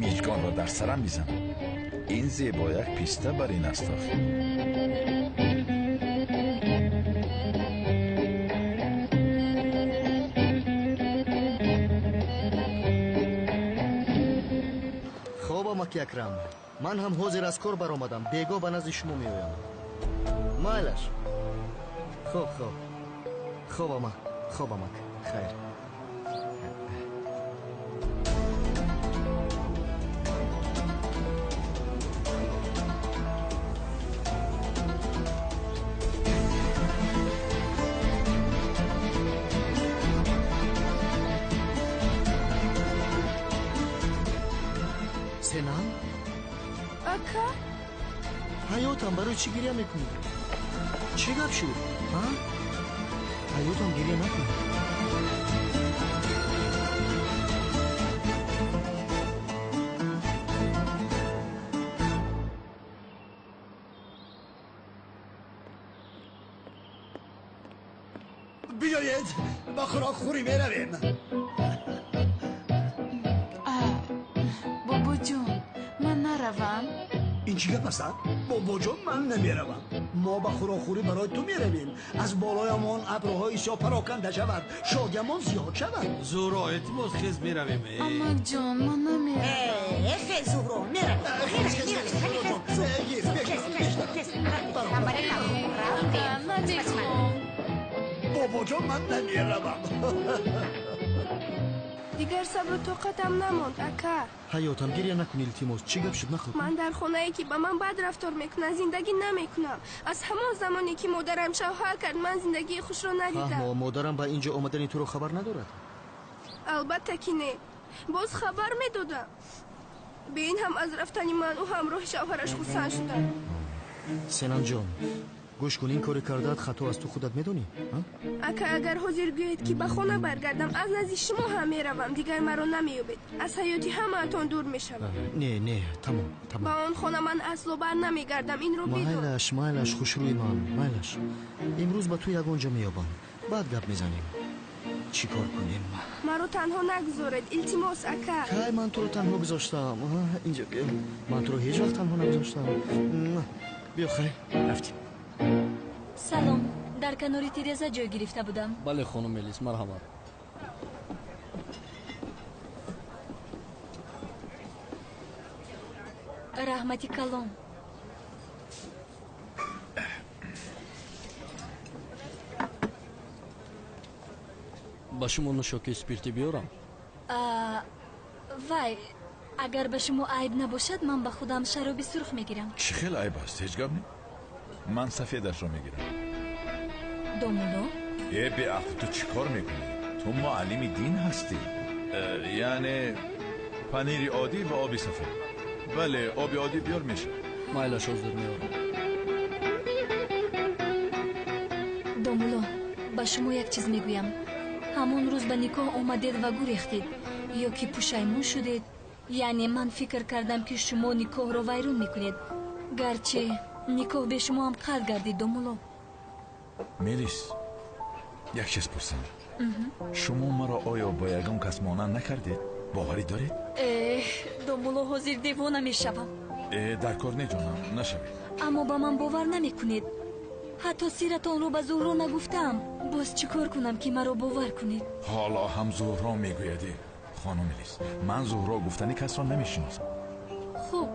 Мижгонро дар сарам мизанам. Ин зебояк писта бар ин аст охир. Хоб, амаки Акрам. Ман ҳам ҳозир аз кор баромадам, бегоҳ ба назди шумо меоям. Майлаш. Хоб, хоб. Хоб, амак, хоб, амак. Хайр. Сенам? Ака? Ҳаётам, барои чӣ гиря мекунӣ? Чӣ гап шуд? А? Ҳаётам, гиря накун. Биёед, ба хӯрокхӯрӣ меравем. Бобоҷон, ман наравам. Ин чӣ гап аст? Бобоҷон, ман намеравам. Мо ба хӯрокхӯрӣ барои ту меравем. Аз болоямон абрҳои сиёҳ пароканда шавад, шодиямон зиёд шавад. Зуҳро, илтимос, хез, меравем. Амакҷон, ман намеравам. Хез, Зуҳро, меравем. Намехоҳам. Бобоҷон, ман намеравам. Дигар сабру тоқатам намонд, ака. Ҳаётам, гиря накун, илтимос. Чӣ гап шуд, нақл кун. Ман дар хонае, ки ба ман бад рафтор мекунанд, зиндагӣ намекунам. Аз ҳамон замоне, ки модарам шавҳар кард, ман зиндагии хушро надидам. Фаҳмо, модарам ба ин ҷо омадани туро хабар надорад? Албатта ки не. Боз хабар медодам. Бе ин ҳам аз рафтани ман ӯ ҳамроҳи шавҳараш хурсанд шуданд. Сенамҷон, гӯш кун, ин коре кардаат хато аст, ту худат медонӣ? Ака, агар ҳозир гӯед, ки ба хона баргардам, аз назди шумо ҳам меравам, дигар маро намеёбед. Аз ҳаёти ҳамаатон дур мешавам. Не, не, тамом, тамом. Ба он хона ман асло бар намегардам, инро бидон. Майлаш, майлаш, хушрӯи ман, майлаш. Имрӯз ба ту ягон ҷо меёбам, баъд гап мезанем. Чӣ кор кунем? Маро танҳо нагузоред, илтимос, ака. Кай ман туро танҳо гузоштам? Инҷо биё. Ман туро ҳеҷ вақт танҳо нагузоштам. Биё, хайр, рафтем. Салом, дар канори тиреза ҷой гирифта будам. Бале, хонум Мелис, марҳамат. Раҳмати калон. Ба шумо нӯшокии спиртӣ биёрам? Вай, агар ба шумо айб набошад, ман ба худам шароби сурх мегирам. Чӣ хел айб аст? Ҳеҷ гап не. Ман сафедашро мегирам. Домулло? Э, беақл, ту чӣ кор мекунӣ? Ту муаллими дин ҳастӣ. Яъне панири оддӣ ва оби сафед. Бале, оби оддӣ биёр, мешавад. Майлаш, ҳозир меорам. Домулло, ба шумо як чиз мегӯям. Ҳамон рӯз ба никоҳ омадед ва гурехтед, ё ки пушаймон шудед. Яъне ман фикр кардам, ки шумо никоҳро вайрон мекунед. Гарчи никоҳ бе шумо ҳам қатъ гардид, домулло. Мелис, як чиз пурсам. Шумо маро оё бо ягон кас монанд накардед? Боварӣ доред? Эҳ, домулло, ҳозир девона мешавам. Э, дар кор не, ҷонам, нашавед. Аммо ба ман бовар намекунед. Ҳатто сиратонро ба Зуҳро нагуфтаам. Боз чӣ кор кунам, ки маро бовар кунед? Ҳоло ҳам Зуҳро мегӯяд. Хонум Мелис, ман Зуҳро гуфтани касро намешиносам. Хуб,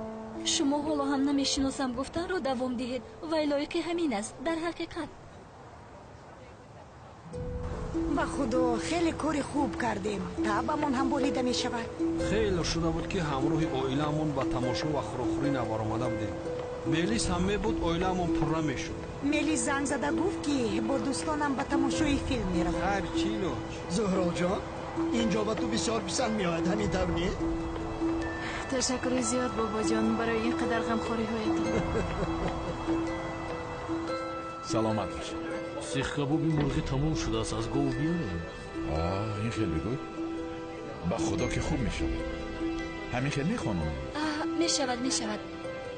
шумо ҳоло ҳам намешиносам гуфтанро давом диҳед. Вай лоиқи ҳамин аст, дар ҳақиқат. Ба худо, хеле кори хуб кардем. Таъбамон ҳам болида мешавад. Хеле шуда буд, ки ҳамроҳи оилаамон ба тамошо ва хӯрокхӯрӣ набаромада будем. Мелис ҳам мебуд, оилаамон пурра мешуд. Мелис занг зада гуфт, ки бо дӯстонам ба тамошои филм меравам. Хайр, чӣ лоҷ? Зуҳроҷон, инҷо ба ту бисёр писанд меояд, ҳамин тавр не? Ташаккури зиёд, бобоҷон, барои ин қадар ғамхориҳоятон. Саломат бошед. Сихкабоби мурғӣ тамом шудааст, аз гов биёрем. Ин хел бигӯй, ба худо ки хуб мешавад. Ҳамин хел мехонам? Мешавад, мешавад.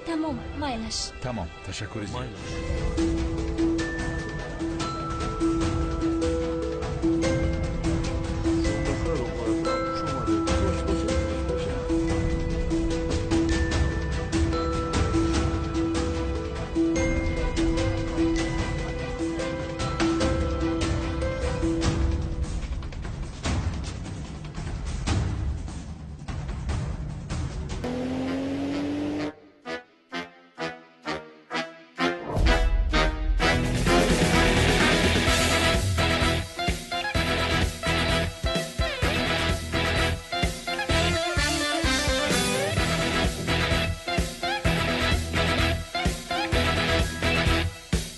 Тамом, майлаш. Тамом, ташаккури зиёд.